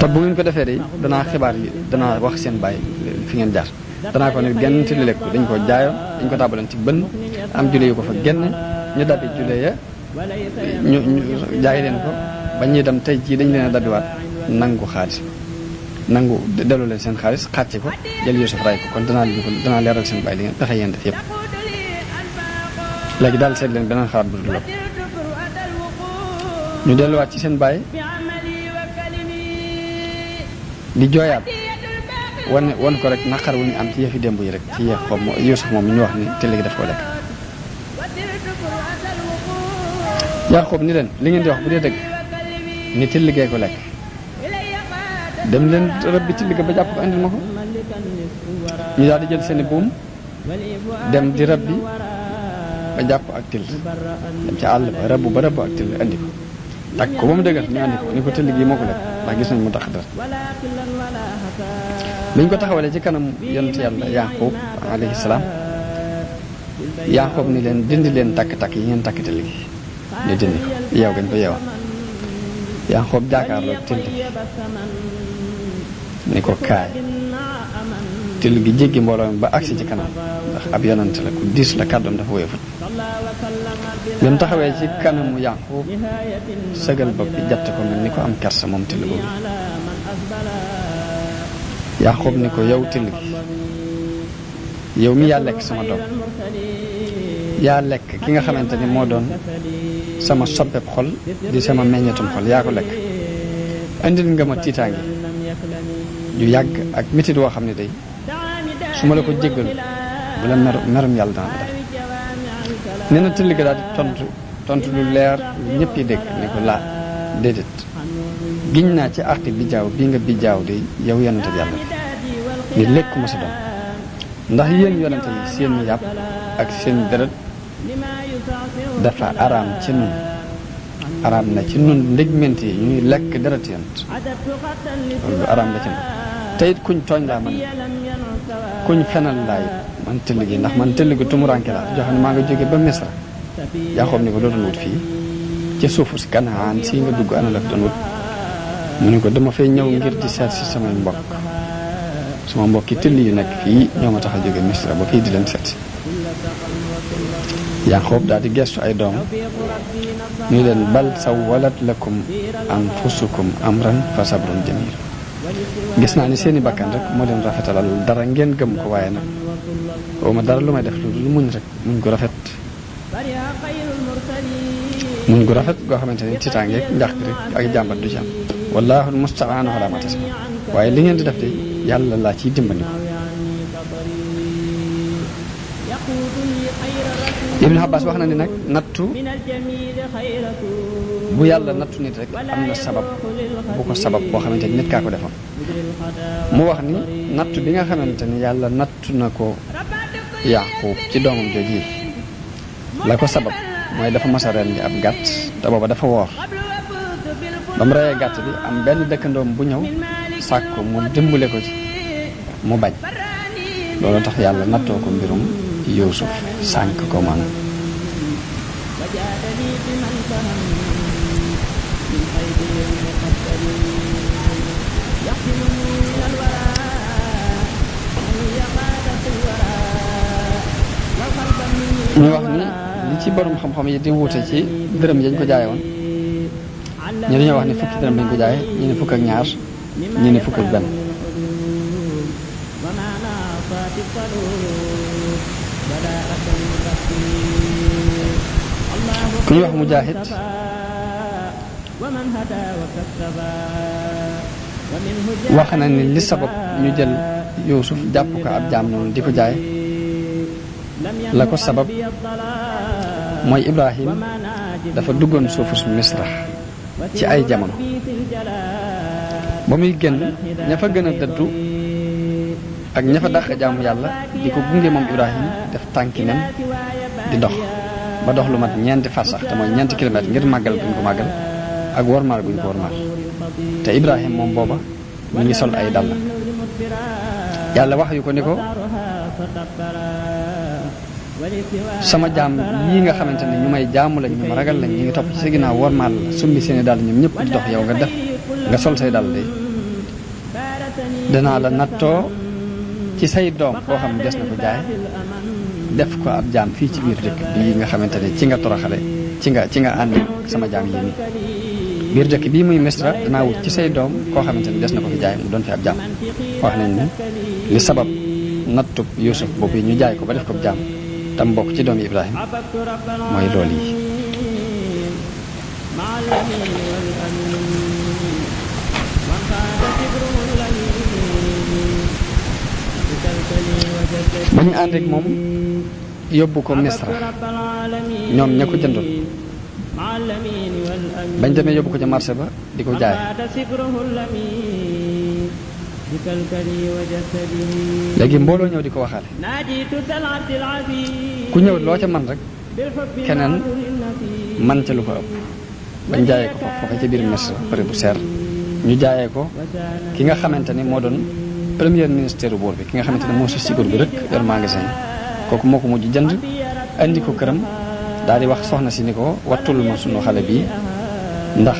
te bu ngeen ko defee de danaa xibaar yi danaa wax seen baay fi ngeen jaar danaa ko ne genn ci li lekk dañ ko jaayoon dañ ko tàbbaleen ci bën am jule yu ko fa genn ñu dabbi jule ya ñu jaay leen ko ba ñuy dem tey jii dañ leen a dabbiwaat nangu xaalis nangu delloo leen seen xaalis xàcce ko jël Yuusuf ray ko kon danaa leeral seen bàyyi li ngeen pexe yéen def yëpp léegi daal seet leen beneen xalaat bu dul ñu delluwaat ci seen bàyyi di jooyaat wan ko rek naqar wu ñu am ci yëfi démb yi rek ci yëf xob Yuusuf moom mi ñu wax ni te léegi daf ko lekk Yaaqub ni leen li ngeen di wax bu dee dëgg ni till liggéey ko lekk dem leen rëbbi till ga ba jàpp ko andil ma ko ñu daal di jël seeni buum dem di rëbbi ba jàpp ak till dem ci àll ba rëbb ak till andi ko takk ko ba mu dëggal ñu andi ko ni ko till gi moo ko lekk ndax gis nañ mu tax dara biñ ko taxawalee ci kanam yonent yàlla Yaaqub alayhi salaam Yaaqub ni leen dindi leen takk-takk yi ngeen takk till gi ñu dindi ko yeew gañ ko yeewoon Yaaqub jaakaarloo till gi ni ko kaay till gi jéggi mbooloo mi ba agsi ci kanam ndax ab yonent la ku diis la kàddoom dafa woyofut bi mu taxawee ci kanamu Yaaqub sëgal bopp bi jatt ko mel ni ko am kersa moom till boobu Yaaqub ni ko yow till gi yow mi yaa lekk sama doom yaa lekk ki nga xamante ni moo doon sama soppeb xol di sama meññetum xol yaa ko lekk indil nga ma tiitaange yu yàgg ak métit woo xam ne day su ma la ko jéggalu bu la merum yàlla dana def nee na till gi daal di tontu lu leer lu ñëpp yi dégg ni ko laa déedéet giñ naa ci àqi bijaaw bii nga bijaaw de yow yonente bi yàlla ni lekk ma sa doom ndax yéen yonente yi seen yàpp ak seen deret dafa araam ci nun araam na ci nun ndégment yi ñuy lekk deret yonent loolu araam la ci nun te it kuñ tooñ laa man kuñ fenal laa it man tëll gi ndax man tëll gi tumuranke laa joo xam ne maa nga jóge ba Misra Yaaqub ni ko doo doon wut fii ci suufu si Kanaan si nga dugg ana la fi doon wut mu ne ko dama fay ñëw ngir di seet si samay mbokk sama mbokki tëll yu nekk fii ñoo ma tax a jóge Misra ba fii di leen seet si Yaaqub daal di gestu ay doom ñu leen bal sawwalat lakum anfusukum amran fa sabrun jamil gis naa ni seeni bakkan rek moo leen rafetalal dara ngeen gëm ko waaye nag xaw ma dara lu may def lu muñ rek muñ ko rafet goo xamante ni tiitaange njàq rek ak jàmbat du ci am wallaahu musta'aanu alaa maa tasifun waaye li ngeen di def de yàlla laa ciy dimbali ko Ibn Abbas wax na ni nag nattu bu yàlla nattu nit rek am na sabab bu ko sabab boo xamante ni nit kaa ko defoon mu wax ni nattu bi nga xamante ni yàlla nattu na ko Yaaqub ci doomam jooju yi la ko sabab mooy dafa mas a rendi ab gàtt te booba dafa woor ba mu reyee gàtt bi am benn dëkkandoom bu ñëw sàkk mu dimbale ko ci mu bañ loolu tax yàlla nattoo ko mbirum Yuusuf sànk ko man ñu wax ni li ci borom xam-xam yi di wuute ci dërëm yañ ko jaaye woon ñi dañoo wax ni fukki dërëm dañ ko jaaye ñi ne fukk ak ñaar ñi ne fukk ak benn ku ñu wax Mujaahid wax na ni li sabab ñu jël Yuusuf jàpp ko ab jaam noonu di ko jaay la ko sabab mooy Ibrahim dafa duggoon suufu Misra ci ay jamono ba muy génn ña fa gën a dëddu ak ña fa dàq jaamu yàlla di ko gunge moom Ibrahim def tànki nen di dox ba dox lu mat ñeenti farsax te mooy ñeenti kilomètres ngir màggal guñ ko màggal ak wormaal guñ ko wormaal te Ibrahim moom booba mu ngi sol ay dàll yàlla wax yu ko ni ko sama jaam yii nga xamante ne ñu may jaamu lañ ñu ma ragal lañ ñu ngi topp ci sa ginnaaw wormaal la summi seeni dàll ñoom ñëpp di dox yow nga def nga sol say dàll de danaa la nattoo ci say doom koo xam ne des na ko jaay def ko ab jaam fii ci biir dëkk bii nga xamante ne ci nga toroxale ci nga ànd sama jaam yi nii biir dëkk bii muy Misra danaa wut ci say doom koo xamante ni des na ko fi jaay mu doon fi ab jaam wax nañ ni li sabab nattub Yuusuf boobu ñu jaay ko ba def ko ab jaam tam bokk ci doomi Ibrahim mooy loolu yi ba ñu ànd ak moom yóbbu ko Misra ñoom ña ko jëndoon bañ demee yóbbu ko ca marché ba di ko jaay léegi mbooloo ñëw di ko waxaale ku ñëw loo ca man rek keneen man ca lu ko ëpp bañ jaayee ko foofa ca biir Misra prix bu seer ñu jaayee ko ki nga xamante ni moo doon premier ministère buur bi ki nga xamante ne moo sus ci buur bi rek yor magasin kooku moo ko mujj jënd andi ko këram daal di wax soxna si ni ko wattul ma sunu xale bi ndax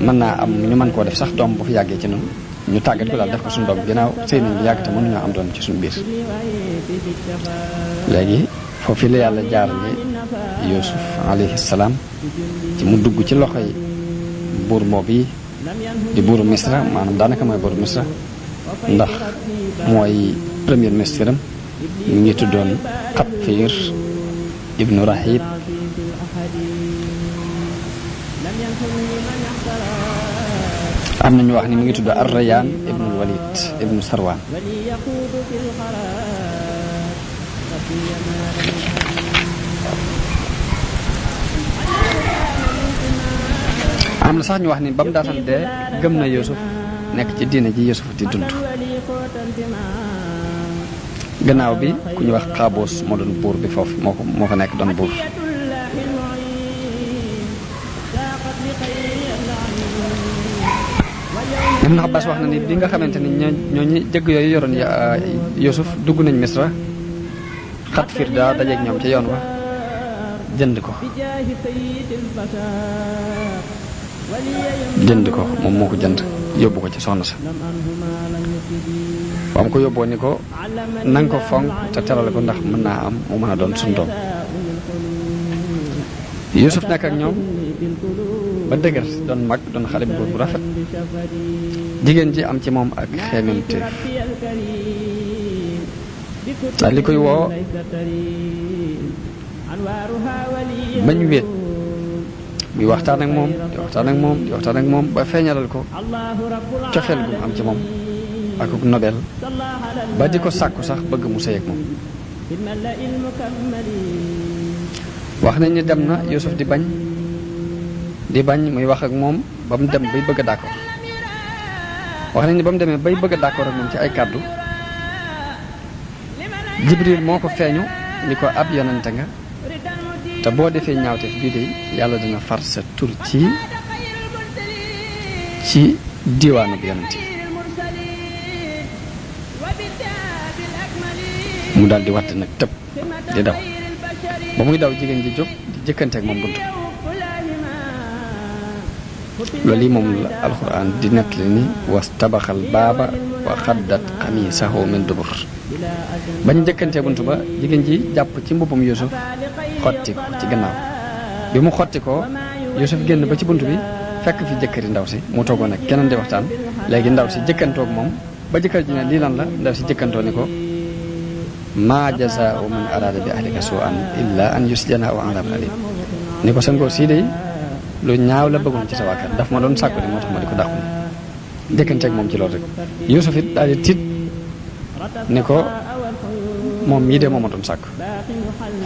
mën naa am ñu mën koo def sax doom bu fi yàggee ci noonu ñu tàggat ko daal def ko suñu doom ginnaaw sëy nañ bi yàgg te mënuñoo am doom ci suñu biir léegi foofu la yàlla jaarale Yuusuf alayhi salaam ci mu dugg ci loxoy buur boobu yi di buuru Misra maanaam daanaka mooy buuru Misra ndax mooy premier ministre am mu ngi tuddoon Xatfiir ibnu Rahib am nañu wax ni mu ngi tudd Ar-Rayaan ibnu Walid ibnu Sarwaan am na sax ñu wax ni ba mu daataan dee gëm na Yuusuf nekk ci diine ji Yuusuf di dund gannaaw bi ku ñu wax Xaaboos moo doon buur bi foofu moo fa nekk doon buur Ibn Abbas wax na ni bi nga xamante ni ñooñu jëgg yooyu yoroon Yuusuf dugg nañ Misra Xatfiir daa dajeeg ñoom ca yoon wa jënd ko moom moo ko jënd yóbbu ko ci soxna sa ba mu ko yóbboo ni ko nanga ko fonk te terale ko ndax mën naa am mu mën a doon suñu doom Yuusuf nekk ak ñoom ba dëgër doon mag doon xale bu góor bu rafet jigéen ji am ci moom ak xeememteef daal li koy woo bañ wéet muy waxtaan ak moom di waxtaan ak moom ba feeñalal ko cofeel gu mu am ci moom ak nobel ba di ko sàkku sax bëgg mu sëy ak moom wax nañ ni dem na Yuusuf di bañ muy wax ak moom ba mu dem bay bëgg a d'accord wax nañ ni ba mu demee bay bëgg a d'accord ak moom ci ay kàddu Jibril moo ko feeñu ni ko ab yonente nga te boo defee ñaawteef bii de yàlla dina far sa tur ci diwaanu bi yonente mu daal di watt nag tëb di daw ba muy daw jigéen ji jóg di jëkkanteeg moom buntu loolu yi moom la alxuraan di nettali ni wastabaxal baaba wa xaddat xamiisahu min dubur bañ jëkkantee buntu ba jigéen ji jàpp ci mbubbum Yuusuf xotti ko ci gannaaw bi mu xotti ko Yuusuf génn ba ci bunt bi fekk fi jëkkëri ndaw si mu toogoon ak keneen di waxtaan léegi ndaw si jëkkantoog moom ba jëkkër ji ne lii lan la ndaw si jëkkantoo ni ko maa jazaa'u man araada bi ahlika suu'an illaa an yusjana aw adabun aliim ni ko sa ngóor sii de lu ñaaw la bëggoon ci sa waa kër daf ma doon sàkku di moo tax ma di ko dàqu jëkkanteeg moom ci loolu rek Yuusuf it daal di tiit ni ko moom mii de moo ma doon sàkku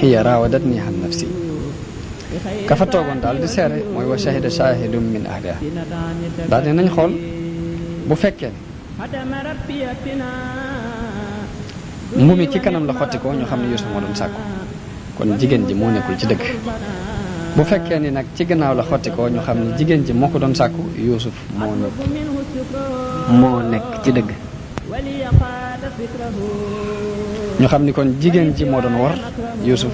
hiya raawadatnii an nafsi ka fa toogoon daal di seere mooy wa shahida shaahidun min ahlihaa daal di nañ xool bu fekkee mbu mi ci kanam la xotti ko ñu xam ne Yuusuf moo doon sàkku kon jigéen ji moo nekkul ci dëgg bu fekkee ni nag ci gannaaw la xotti ko ñu xam ne jigéen ji moo ko doon sàkku Yuusuf moo nekk ci dëgg ñu xam ni kon jigéen ji moo doon war Yuusuf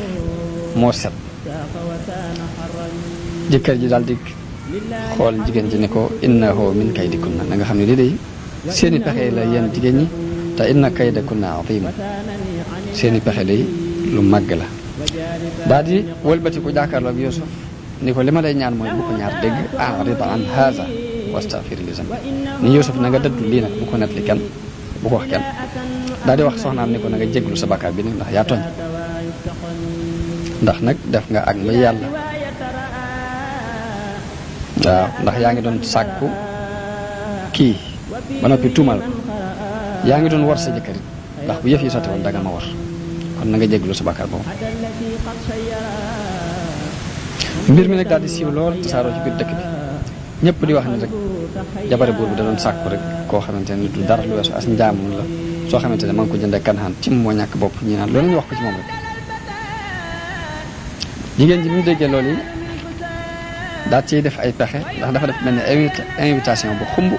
moo set jëkkër ji daal di xool jigéen ji ne ko innahu min kaydikunna na nga xam ne lii day seeni pexe la yéen jigéen ñi te inna kaydakunna aziim seeni pexe lay lu màgg la daal di wëlbati ko jàkkaarloo ak Yuusuf ni ko li ma lay ñaan mooy bu ko ñaar dégg a'rid an haza wastaghfir li zanbi ni Yuusuf na nga dëddu lii nag bu ko nettali kenn bu ko wax kenn daal di wax soxnaam ni ko na nga jégglu sa bakkaar bi ni ndax yaa tooñ ndax nag def nga ak mooy yàlla waaw ndax yaa ngi doon sàkku kii ba noppi tuumal yaa ngi doon war sa jëkkër ndax bu yëf yi sotti woon danga ma war kon na nga jégglu sa bakkaar boobu mbir mi nag daal di siiw lool tasaaroo ci biir dëkk bi ñëpp di wax ni rek jabari buur bi da doon sàkku rek koo xamante ne du dara lu weesu as njaamun la soo xamante ne ma ngi ko jëndee kanxaan ci moo ñàkk bopp ñi naan loolu ñu wax ko ci moom rek jigéen ji bi mu déggee loolu yi daal ciy def ay pexe ndax dafa def mel ni invitation bu xumb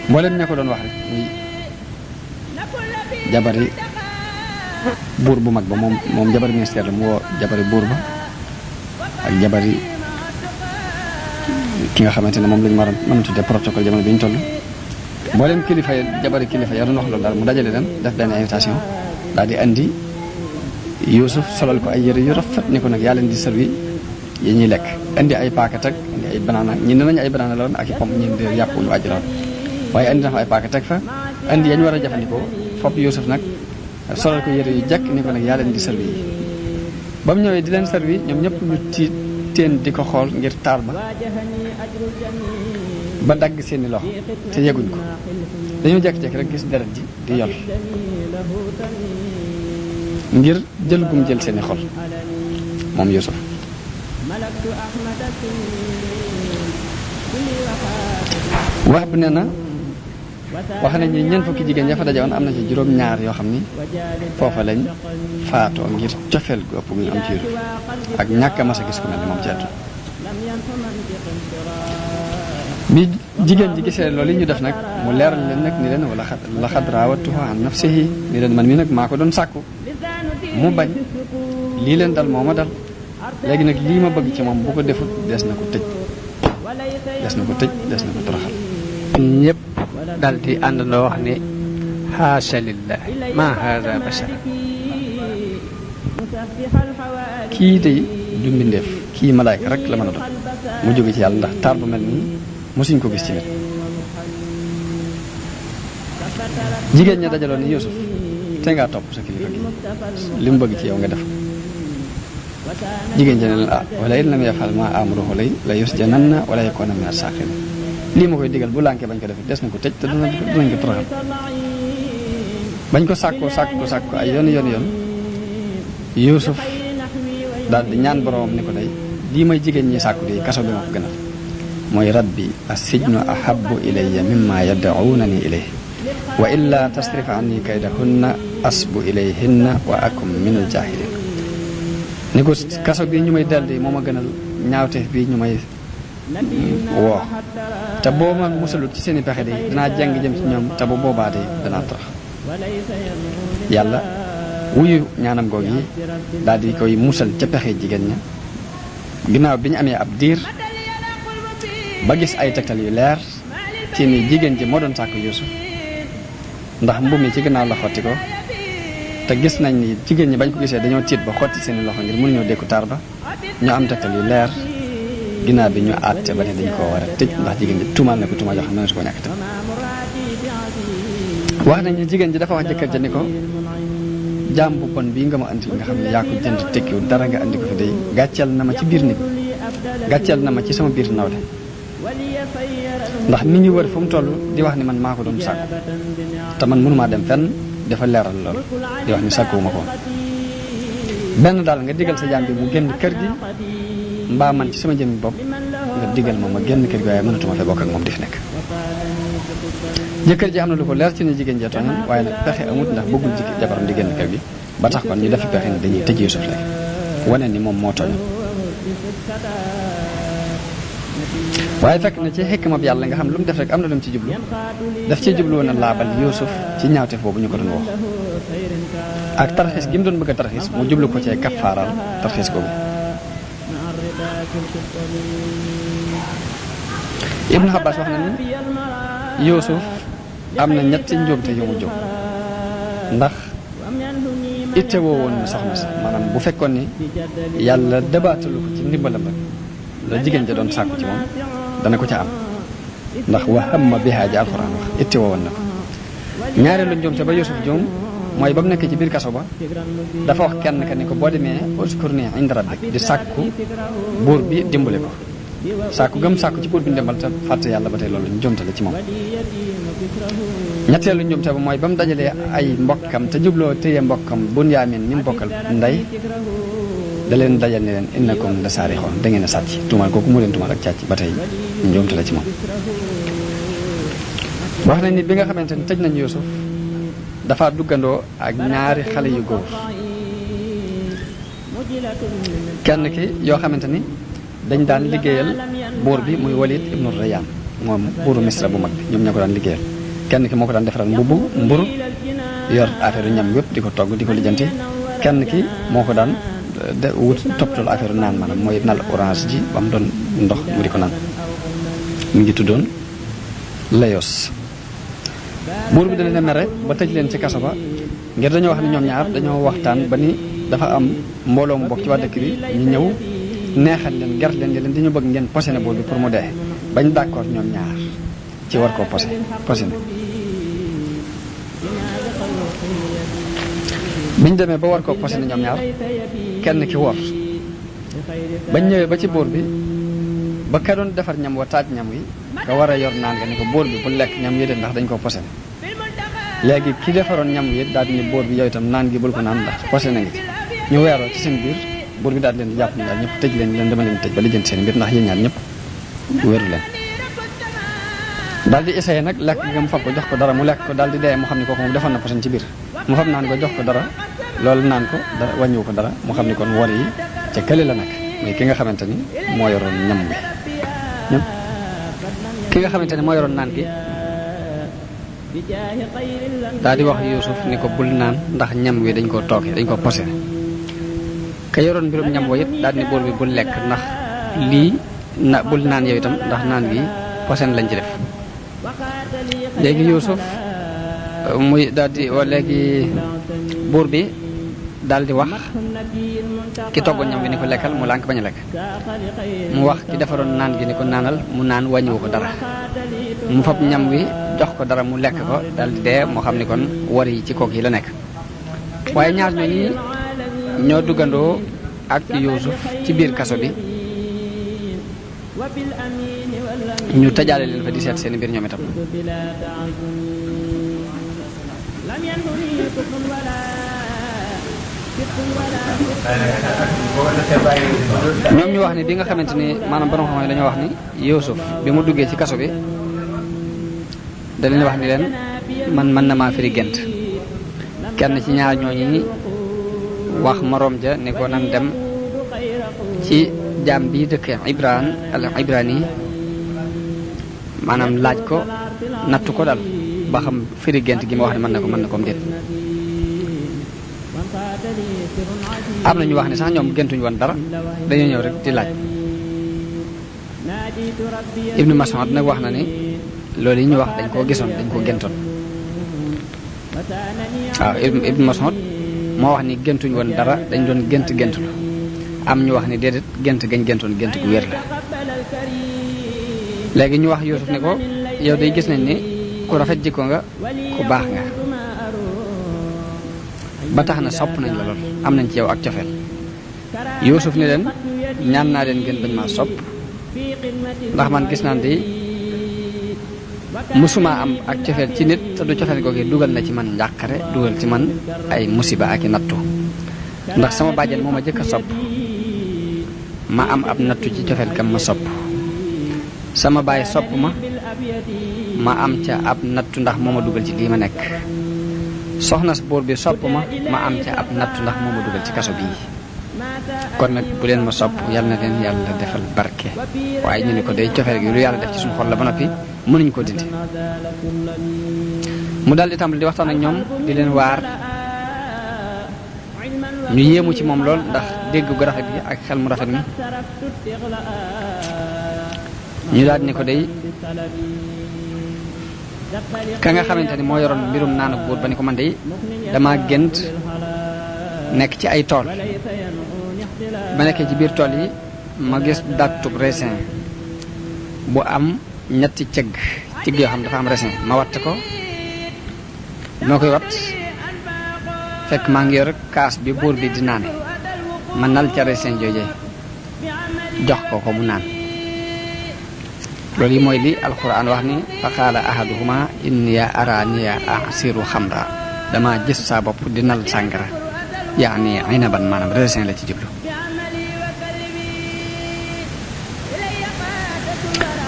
mboolem ña ko doon wax rek muy jabari buur bu mag ba moom jabari ministère la mu woo jabari buur ba ak jabari ki nga xamante ne moom lañu mën a tuddee protocole jamono bi ñu toll mboolem kilifa yi jabari kilifa ya doon wax loolu daal mu dajale leen def benn invitation daal di andi Yuusuf solal ko ay yëre yu rafet ni ko nag yaa leen di servi yi ñuy lekk indi ay paakat ak indi ay banaana ñi ne nañu ay banaana la woon ak i pomme ñi di yàpp lu àjj la woon waaye indi na fa ay paakat teg fa indi yañ war a jëfandikoo fopp Yuusuf nag solal ko yëre yu jekk ni ko nag yaa leen di servi yi ba mu ñëwee di leen servi ñoom ñëpp ñu tiit teen di ko xool ngir taar ba dagg seeni loxo te yeguñ ko dañoo jekk-jekk rek gis deret ji di yol ngir jël gum jël seeni xol moom Yuusuf wax bi nee na wax nañ ni ñeent fukki jigéen ya fa daje woon am na ci juróom-ñaar yoo xam ni foofa lañ faatoo ngir cofeel gu ëpp gu ñu am ci Yuusuf ak ñàkk a mas a gis ku mel ni moom ci àdduna bi jigéen ji gisee loolu yi ñu def nag mu leeral leen nag ni leen wala laqad raawattuhu an nafsihi ni leen man mi nag maa ko doon sàkku mu bañ lii leen dal moo ma dal léegi nag lii ma bëgg ci moom bu ko defut des na ko tëj des na ko toroxal ñëpp dal di àndandoo wax ni haasha lillah ma haada bashar kii de du mbindeef kii malaayka rek la mën a doon mu jóge ci yàlla ndax taar bu mel nii mosuñ ko gis ci nit jigéen ña dajaloon ni Yuusuf te ngaa topp sa kilifa gi li mu bëgg ci yow nga def jigéen ñi ne leen wala in lam yafal ma amruhu la yusjananna wala yakuna min as-saxirin lii ma koy digal bu lànkee bañ ko def des na ko tëj te dinañ ko toroxal bañ ko sàkko ay yoon Yuusuf daal di ñaan boromam ni ko day lii may jigéen ñi sàkku di kaso bi ma ko gënal mooy rabbi as-sijnu ahabbu ilayya mimma yad'unani ilayhi wa illa tasrif anni kaydahunna asbu ilayhinna wa akum min al-jahilin ni ko kaso bi ñu may daldi moo ma gënal ñaawteef bi ñu may woo te boo ma musalut ci seeni pexe de dinaa jàng jëm ci ñoom te bu boobaa de danaa torox yàlla wuyu ñaanam goog yi daal di koy musal ca pexe jigéen ña ginnaaw bi ñu amee ab diir ba gis ay tegtal yu leer ci ni jigéen ji moo doon sàkk Yuusuf ndax mbubb mi ci ginnaaw la xotti ko te gis nañ ni jigéen ñi bañ ko gisee dañoo tiit ba xotti seeni loxo ngir mënuñoo dékku taar ba ñu am tegtal yu leer ginnaaw bi ñu àtte ba ne dañ koo war a tëj ndax jigéen ji tuumaal na ko tuuma joo xam ne su ko ñàkk tam wax nañ ni jigéen ji dafa wax jëkkër ja ni ko jaam bu bon bii nga ma andil nga xam ne yaa ko jënd tekkiwul dara nga andi ko fi day gàcceel na ma ci biir nit gàcceel na ma ci sama biir nawle ndax nit ñi wër fu mu toll di wax ni man maa ko doon sàkku te man mënumaa dem fenn dafa leeral lool di wax ni sàkkuwuma ko benn daal nga digal sa jaam bi mu génn kër gi mbaa man ci sama jëmmi bopp nga digal ma ma génn kër gi waaye mënatuma fee bokk ak moom di fi nekk jëkkër ji xam na lu ko leer ci ne jigéen jee tooñoon waaye nag pexe amut ndax bëggul jabaram di génn kër gi ba tax kon ñu defi pexe ni dañuy tëj Yuusuf lay wane ni moom moo tooñoon waaye fekk na ci xikma bi yàlla nga xam lu mu def rek am na lu mu ci jublu daf ci jublu woon a laabal Yuusuf ci ñaawteef boobu ñu ko doon wax ak tarxiis gi mu doon bëgg a tarxiis mu jublu ko cee kaffaaral tarxiis boobu Ibnu Abbas wax na ni Yuusuf am na ñetti njuumte yu mu jóg ndax itte woo woon na soxna si maanaam bu fekkoon ni yàlla dabaatalu ko ci ndimbalam rek la jigéen ja doon sàkku ci moom dana ko ca am ndax wa hamma bihaa ji alxuraan wax itte woo woon na ko ñaareelu njuumte ba Yuusuf juum mooy ba mu nekk ci biir kaso ba dafa wax kenn ka ni ko boo demee uskurni inda rabbik di sàkku buur bi dimbale ko sàkku gëm sàkku ci buur bi ndimbal te fàtte yàlla ba tey loolu njuumte la ci moom ñetteelu njuumte ba mooy ba mu dajalee ay mbokkam te jubloo téye mbokkam Bunyaamin mi mu bokkal ndey da leen dajal ne leen innakum la saarixoon da ngeen a sàcc tuumaal kooku mu leen tuumaal ak càcc ba tey njuumte la ci moom wax nañ ni bi nga xamante ni tëj nañu Yuusuf dafa duggandoo ak ñaari xale yu góor kenn ki yoo xamante ni dañ daan liggéeyal buur bi muy Walid ibnu Rayyan moom buuru Misra bu mag bi ñoom ñoo ko daan liggéeyal kenn ki moo ko daan defaral mburu yor affaire ñam yëpp di ko togg di ko lijjanti kenn ki moo ko daan wut toppatoo affaire naan maanaam mooy nal orange ji ba mu doon ndox mu di ko naan mu ngi tuddoon Layos buur bi dana mere ba tëj leen ci kaso ba ngir dañoo wax ne ñoom ñaar dañoo waxtaan ba ni dafa am mbooloo mu bokk ci waa dëkk bi ñu ñëw neexal leen ger leen di leen dañu bëgg ngeen posé buur bi pour mu dee bañ d'accord ñoom ñaar ci war koo posé biñ demee ba war koo posé ñoom ñaar kenn ki wor bañ ñëwee ba ci buur bi ba ka doon defar ñam wa taaj ñam wi ka war a yor naan nga ni ko buur bi bu lekk ñam wi de ndax dañ koo posé léegi ki defaroon ñam wi daal di ni buur bi yow itam naan gi bul ko naan ndax posé na ngi ci ñu weeroo ci seen biir buur bi daal di leen di jàpp ni daal ñëpp tëj leen dama leen tëj ba lijjanti seen mbir ndax yéen ñaar ñëpp wéru leen daal di essayé nag lekk nga mu fab ko jox ko dara mu lekk ko daal di dee mu xam ni kooku moom defoon na posé ci biir mu fab naan ko jox ko dara loolu naan ko dara wàññiwu ko dara mu xam ni kon wor yi ca kële la nag muy ki nga xamante ni moo yoroon ñam wi ki nga xamante ne moo yoroon naan gi daal di wax Yuusuf ni ko bul naan ndax ñam wi dañ koo tooke dañ koo posé ka yoroon mbirum ñam woo it daal di ni buur bi bul lekk ndax lii bul naan yow itam ndax naan gi posé lañ ci def léegi Yuusuf muy daal di léegi buur bi daal di wax ki toggoon ñam gi ni ko lekkal mu lànk bañ a lekk mu wax ki defaroon naan gi ni ko naanal mu naan wàññiwu ko dara mu fab ñam wi jox ko dara mu lekk ko daal di dee moo xam ni kon war yi ci kook yi la nekk waaye ñaar ñooñu ñoo duggandoo ak Yuusuf ci biir kaso bi ñu tëjaale leen fa di seet seen mbir ñoom itam ñoom ñu wax ni bi nga xamante ni maanaam borom xam-xam yi dañoo wax ni Yuusuf bi mu duggee ci kaso bi da leen wax ni leen man mën na maa firi gént kenn ci ñaar ñooñu wax moroom ja ni ko nan dem ci jaam bi dëkk Ibrani maanaam laaj ko nattu ko daal ba xam firi gént gi ma wax ne mën na ko déet am na ñu wax ne sax ñoom géntuñu woon dara dañoo ñëw rek di laaj Ibnu Mas'ud nag wax na ni loolu yi ñu wax dañ koo gisoon dañ koo géntoon waaw Ibnu Mas'ud moo wax ni géntuñu woon dara dañ doon géntu am ñu wax ni déedéet gént gañ géntoon gént gu wér la léegi ñu wax Yuusuf ne ko yow day gis nañ ni ku rafet jikko nga ku baax nga ba tax na sopp nañ la lool am nañ ci yow ak cofeel Yuusuf ni leen ñaan naa leen ngeen bañ maa sopp ndax man gis naan di musuma am ak cofeel ci nit te du cofeel googu dugal na ci man njàqare dugal ci man ay musiba ak i nattu ndax sama bàjjen moo ma jëkk a sopp ma am ab nattu ci cofeel kam ma sopp sama baay sopp ma am ca ab nattu ndax moo ma dugal ci lii ma nekk soxna si buur bi sopp ma am ca ab nattu ndax moo ma dugal ci kaso bii kon nag bu leen ma sopp yal na leen yàlla defal barke waaye ñu ne ko day cofeel gi lu yàlla def ci suñu xol la ba noppi mënuñ ko dindi mu daal di tàmbali di waxtaan ak ñoom di leen waar ñu yéemu ci moom lool ndax dégg gu rafet gi ak xel mu rafet mi ñu daal ni ko day ka nga xamante ni moo yoroon mbirum naan ak buur ba ni ko man day dama gént nekk ci ay tool ba nekkee ci biir tool yi ma gis dattub raisin bu am ñetti cëgg yoo xam dafa am raisin ma watt ko moo koy wat fekk maa ngi yor kaas bi buur bi di naane ma nal ca raisin joojee jox ko mu naan loolu yi mooy li alquran wax ni fa qaala ahaduhuma inni araniya asiru xamra dama gis saa bopp di nal sàngara yaani inaban maanaam raisin la ci jublu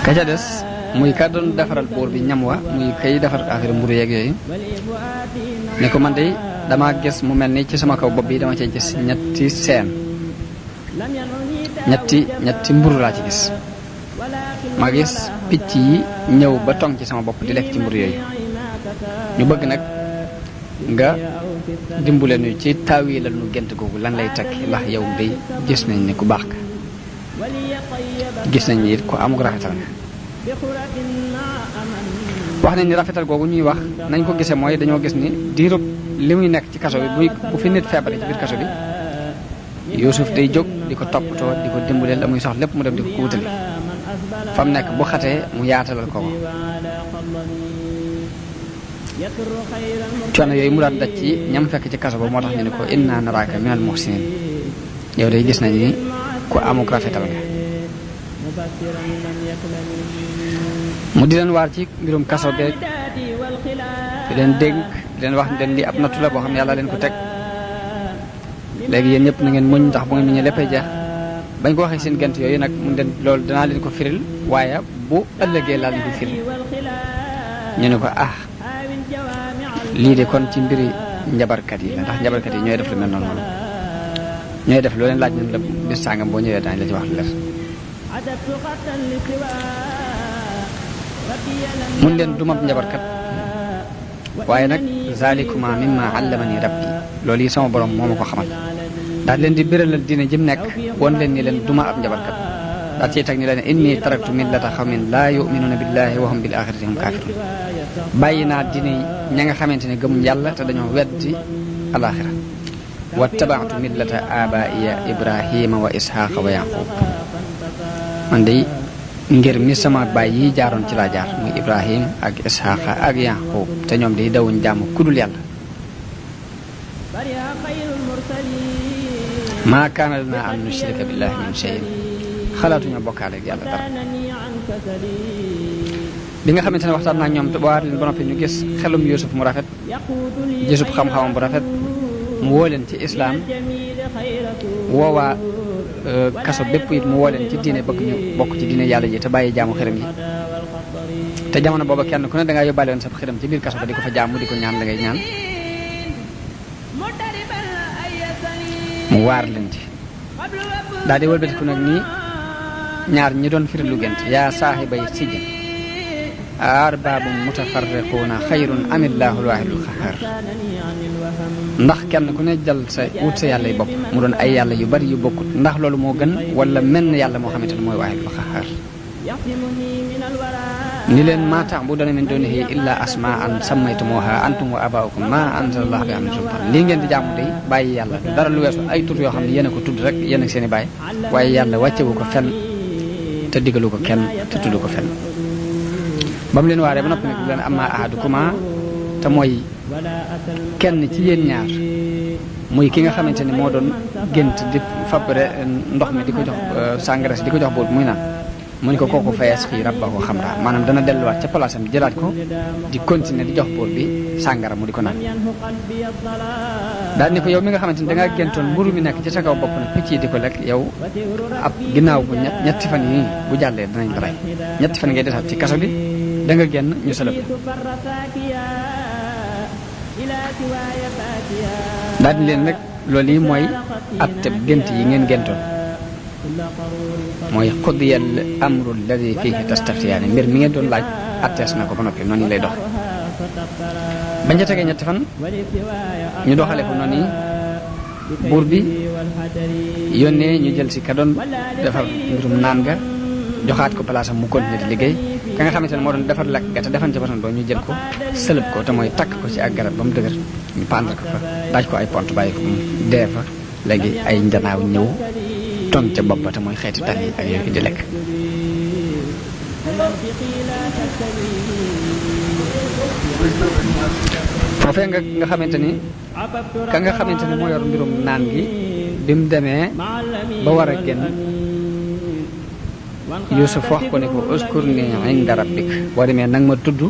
ka ca des muy ka doon defaral buur bi ñam wa muy kay defar affaire mburu yeeg yooyu ne ko man de dama gis mu mel ni ci sama kaw bopp bi dama cee gis ñetti seen ñetti mburu laa ci gis ma gis picc yi ñëw ba tong ci sama bopp di lekk ci mburu yooyu ñu bëgg nag nga dimbule nu ci taawi la nu gént googu lan lay tekki ndax yow day gis nañ ni ku baax ka gis nañ ni it ku am rafetal nga wax nañ ni rafetal googu ñuy wax nañ ko gisee mooy dañoo gis ni diirub li muy nekk ci kaso bi bu fi nit feebare ci biir kaso bi Yuusuf day jóg di ko toppatoo di ko dimbale la muy sox lépp mu dem di ko wutali fa mu nekk bu xatee mu yaatalal ko coono yooyu mu daan daj ci ñam fekk ci kaso ba moo tax ñu ne ko inna naraaka minal muhsinin yow day gis nañ ni ku amuk rafetal nga mu di leen waar ci mbirum kaso beeg di leen dénk di leen wax ne lii ab nattu la boo xam ne yàlla leen ko teg léegi yéen ñëpp na ngeen muñ ndax bu ngeen muñee léppay jeex bañ ko waxee seen gent yooyu nag mu den loolu danaa leen ko firil waaye bu ëllëgee laa leen ko firil ñu ne ko lii de kon ci mbiri njabarkat yi la ndax njabarkat yi ñooy def lu mel noonu ñooy def loo leen laaj nañ la bis sàngam boo ñëwee daañu la ci wax lu leer mun leen du mab njabarkat waaye nag zalikuma mimma allamani rabbi loolu yi sama borom moo ma ko xamal daal leen di béralal diine jëm nekk woon leen ni leen duma ab njabarkat daal ciy teg ni leen inni taraktu millata xawmin laa yuminuuna billahi wa hum bil axirati hum kafirun bàyyi naa diine ña nga xamante ne gëmuñ yàlla te dañoo weddi alaxira wa tabaatu millata abaiya ibrahima wa ishaqa wa yaqub man day ngir mi sama baay yi jaaroon ci laa jaar muy ibrahim ak ishaqa ak yaqub te ñoom day dawuñ jàmm kudul yàlla maa kaana lanaa an nushrika billahi min shay'in xalaatuñu bokkaale ak yàlla dara bi nga xamante ne waxtaan naa ñoom te waat leen ba noppi ñu gis xelum Yuusuf mu rafet gisub xam-xamam bu rafet mu woo leen ci islaam woowaa kaso bépp it mu woo leen ci diine bëgg ñu bokk ci diine yàlla ji te bàyyi jaamu xërëm yi te jamono booba kenn ku ne dangaa yóbbaale woon sa xërëm ci biir kaso ba di ko fa jaamu di ko ñaan la ngay ñaan mu waar leen ci daal di wëlbatiku nag nii ñaar ñi doon firi lu gént yaa saaxibay sijin arbaabun mutafarriquuna xayrun amillaahu alwaahidul qahhaar ndax kenn ku ne jël sa wut sa yàlla yi bopp mu doon ay yàlla yu bari yu bokkut ndax loolu moo gën wala menn yàlla moo xamante ne mooy waahidul qahhaar ni leen maa ta'buduuna min duunihi illaa asmaa'an sammaytumuuhaa antum wa aabaa'ukum maa anzalallaahu bihaa min sultaan lii ngeen di jaamu day bàyyi yàlla dara lu weesu ay tur yoo xam ne yéen a ko tudd rek yéen ak seen i baay waaye yàlla wàccewu ko fenn te digalu ko kenn te tudd ko fenn ba mu leen waaree ba noppi nag leen amma ahadukuma te mooy kenn ci yéen ñaar muy ki nga xamante ni moo doon gént di fabre ndox mi di ko jox sàngara si di ko jox buur muy naan mu ni ko kooku fayas xii rabbahu xamra maanaam dana delluwaat ca place am jëlaat ko di continuer di jox buur bi sàngara mu di ko naan daal ni ko yow mi nga xamante ni dangaa géntoon mburu mi nekk ci sa kaw bopp nag picc yi di ko lekk yow ab ginnaaw bu ñetti fan yi bu jàllee danañ la rey ñetti fan ngay desaat ci kaso bi da nga génn ñu sëlëb daal di leen nag loolu yi mooy atteb gént yi ngeen géntoon mooy qudiyal amru alladi fihi tastaftiyaani mbir mi ngeen doon laaj attees na ko ba noppi noonu lay dox bañ ca tegee ñetti fan ñu doxale ko noonu buur bi yónnee ñu jël si ka doon defar mbirum naan ga joxaat ko place am mu continuer di liggéey ka nga xamante ne moo doon defar lekk ga te defan ci façon boobu ñu jël ko sëlëb ko te mooy takk ko ci ak garab ba mu dëgër ñu pendre ko fa daaj ko ay pont bàyyi ko mu dee fa léegi ay njanaaw ñëw tong ca bopp ba te mooy xeeti tan yi ak yooyu di lekk foofee nga xamante ni ka nga xamante ni moo yor mbirum naan gi bi mu demee ba war a génn Yuusuf wax ko ne ko uskurni inda rabbik boo demee nang ma tudd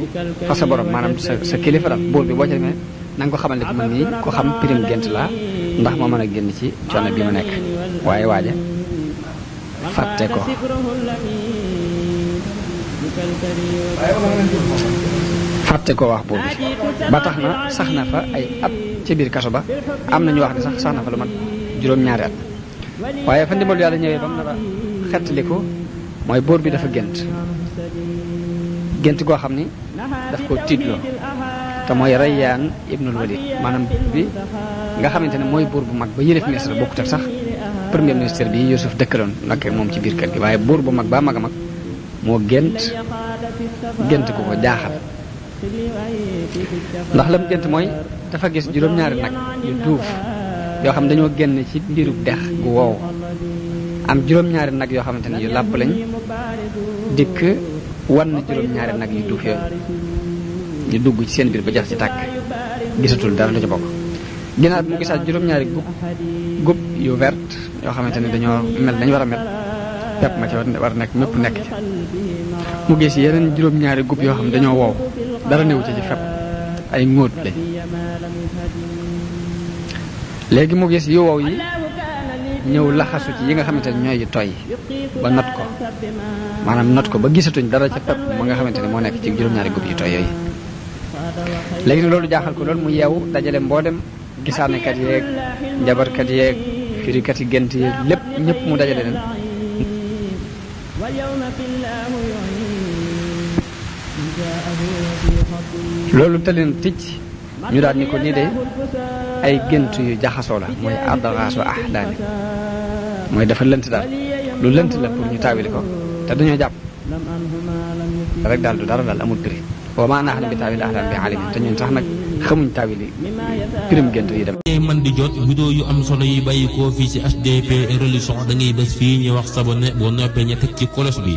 fa sa borom maanaam sa kilifa daal buur bi boo ci demee na nga ko xamal ne ko man nii ko xam pirim gént laa ndax ma mën a génn ci coono bi ma nekk waaye waaja fàtte ko wax buur bi ba tax na sax na fa ay at ci biir kaso ba am na ñu wax ne sax na fa lu mat juróom-ñaari at waaye fa ndimbal yàlla ñëwee ba mu nar a xettali ko mooy buur bi dafa gént goo xam ni daf ko tiitloo te mooy Rayyaan ibnul Walid maanaam bi nga xamante ne mooy buur bu mag ba yëlef ministre bokkut ak sax premier ministre bi Yuusuf dëkkaloon nag moom ci biir kër gi waaye buur bu mag ba mag a mag moo gént ko ko jaaxal ndax lam gént mooy dafa gis juróom-ñaari nag yu duuf yoo xam dañoo génn ci mbiru dex gu wow am juróom-ñaari nag yoo xamante ne yu làpp lañ dikk wan na juróom-ñaari nag yu duuf yooyu ñu dugg ci seen biir ba jax ci tàkk gisatul dara lu ci bokk ginnaaw bi mu gisaat juróom-ñaari gub yu vert yoo xamante ne dañoo mel dañu war a mel pepp ma ci war a nekk mépp nekk ci mu gis yeneen juróom-ñaari gub yoo xam dañoo wow dara néew ci fepp ay ngóot lañ léegi mu gis yu wow yi ñëw laxasu ci yi nga xamante ne ñooy yu tooy ba not ko maanaam not ko ba gisatuñ dara ca pepp ma nga xamante ne moo nekk ci juróom-ñaari gub yu tooy yooyu léegi nag loolu jaaxal ko loolu mu yeewu dajale mboolem gisaanekat yeeg njabarkat yeeg firikat yi gént yeeg lépp ñëpp mu dajale leen loolu te leen ticc ñu daal ni ko nii de ay gént yu jaxasoo la mooy adgaasu ahlaami mooy dafa lënt daal lu lënt la pour ñu taawili ko te dañoo jàpp rek daal du dara daal amul prix wa maa nahnu bi taawil ahlaam bi alimin te ñun sax nag xamuñ taawili pirim gént yi dem man di jot vidéo yu am solo yi bàyyi koo fii ci HDP Religion da ngay bés fii ñu wax sabonné boo noppee ña teg ci kolos bi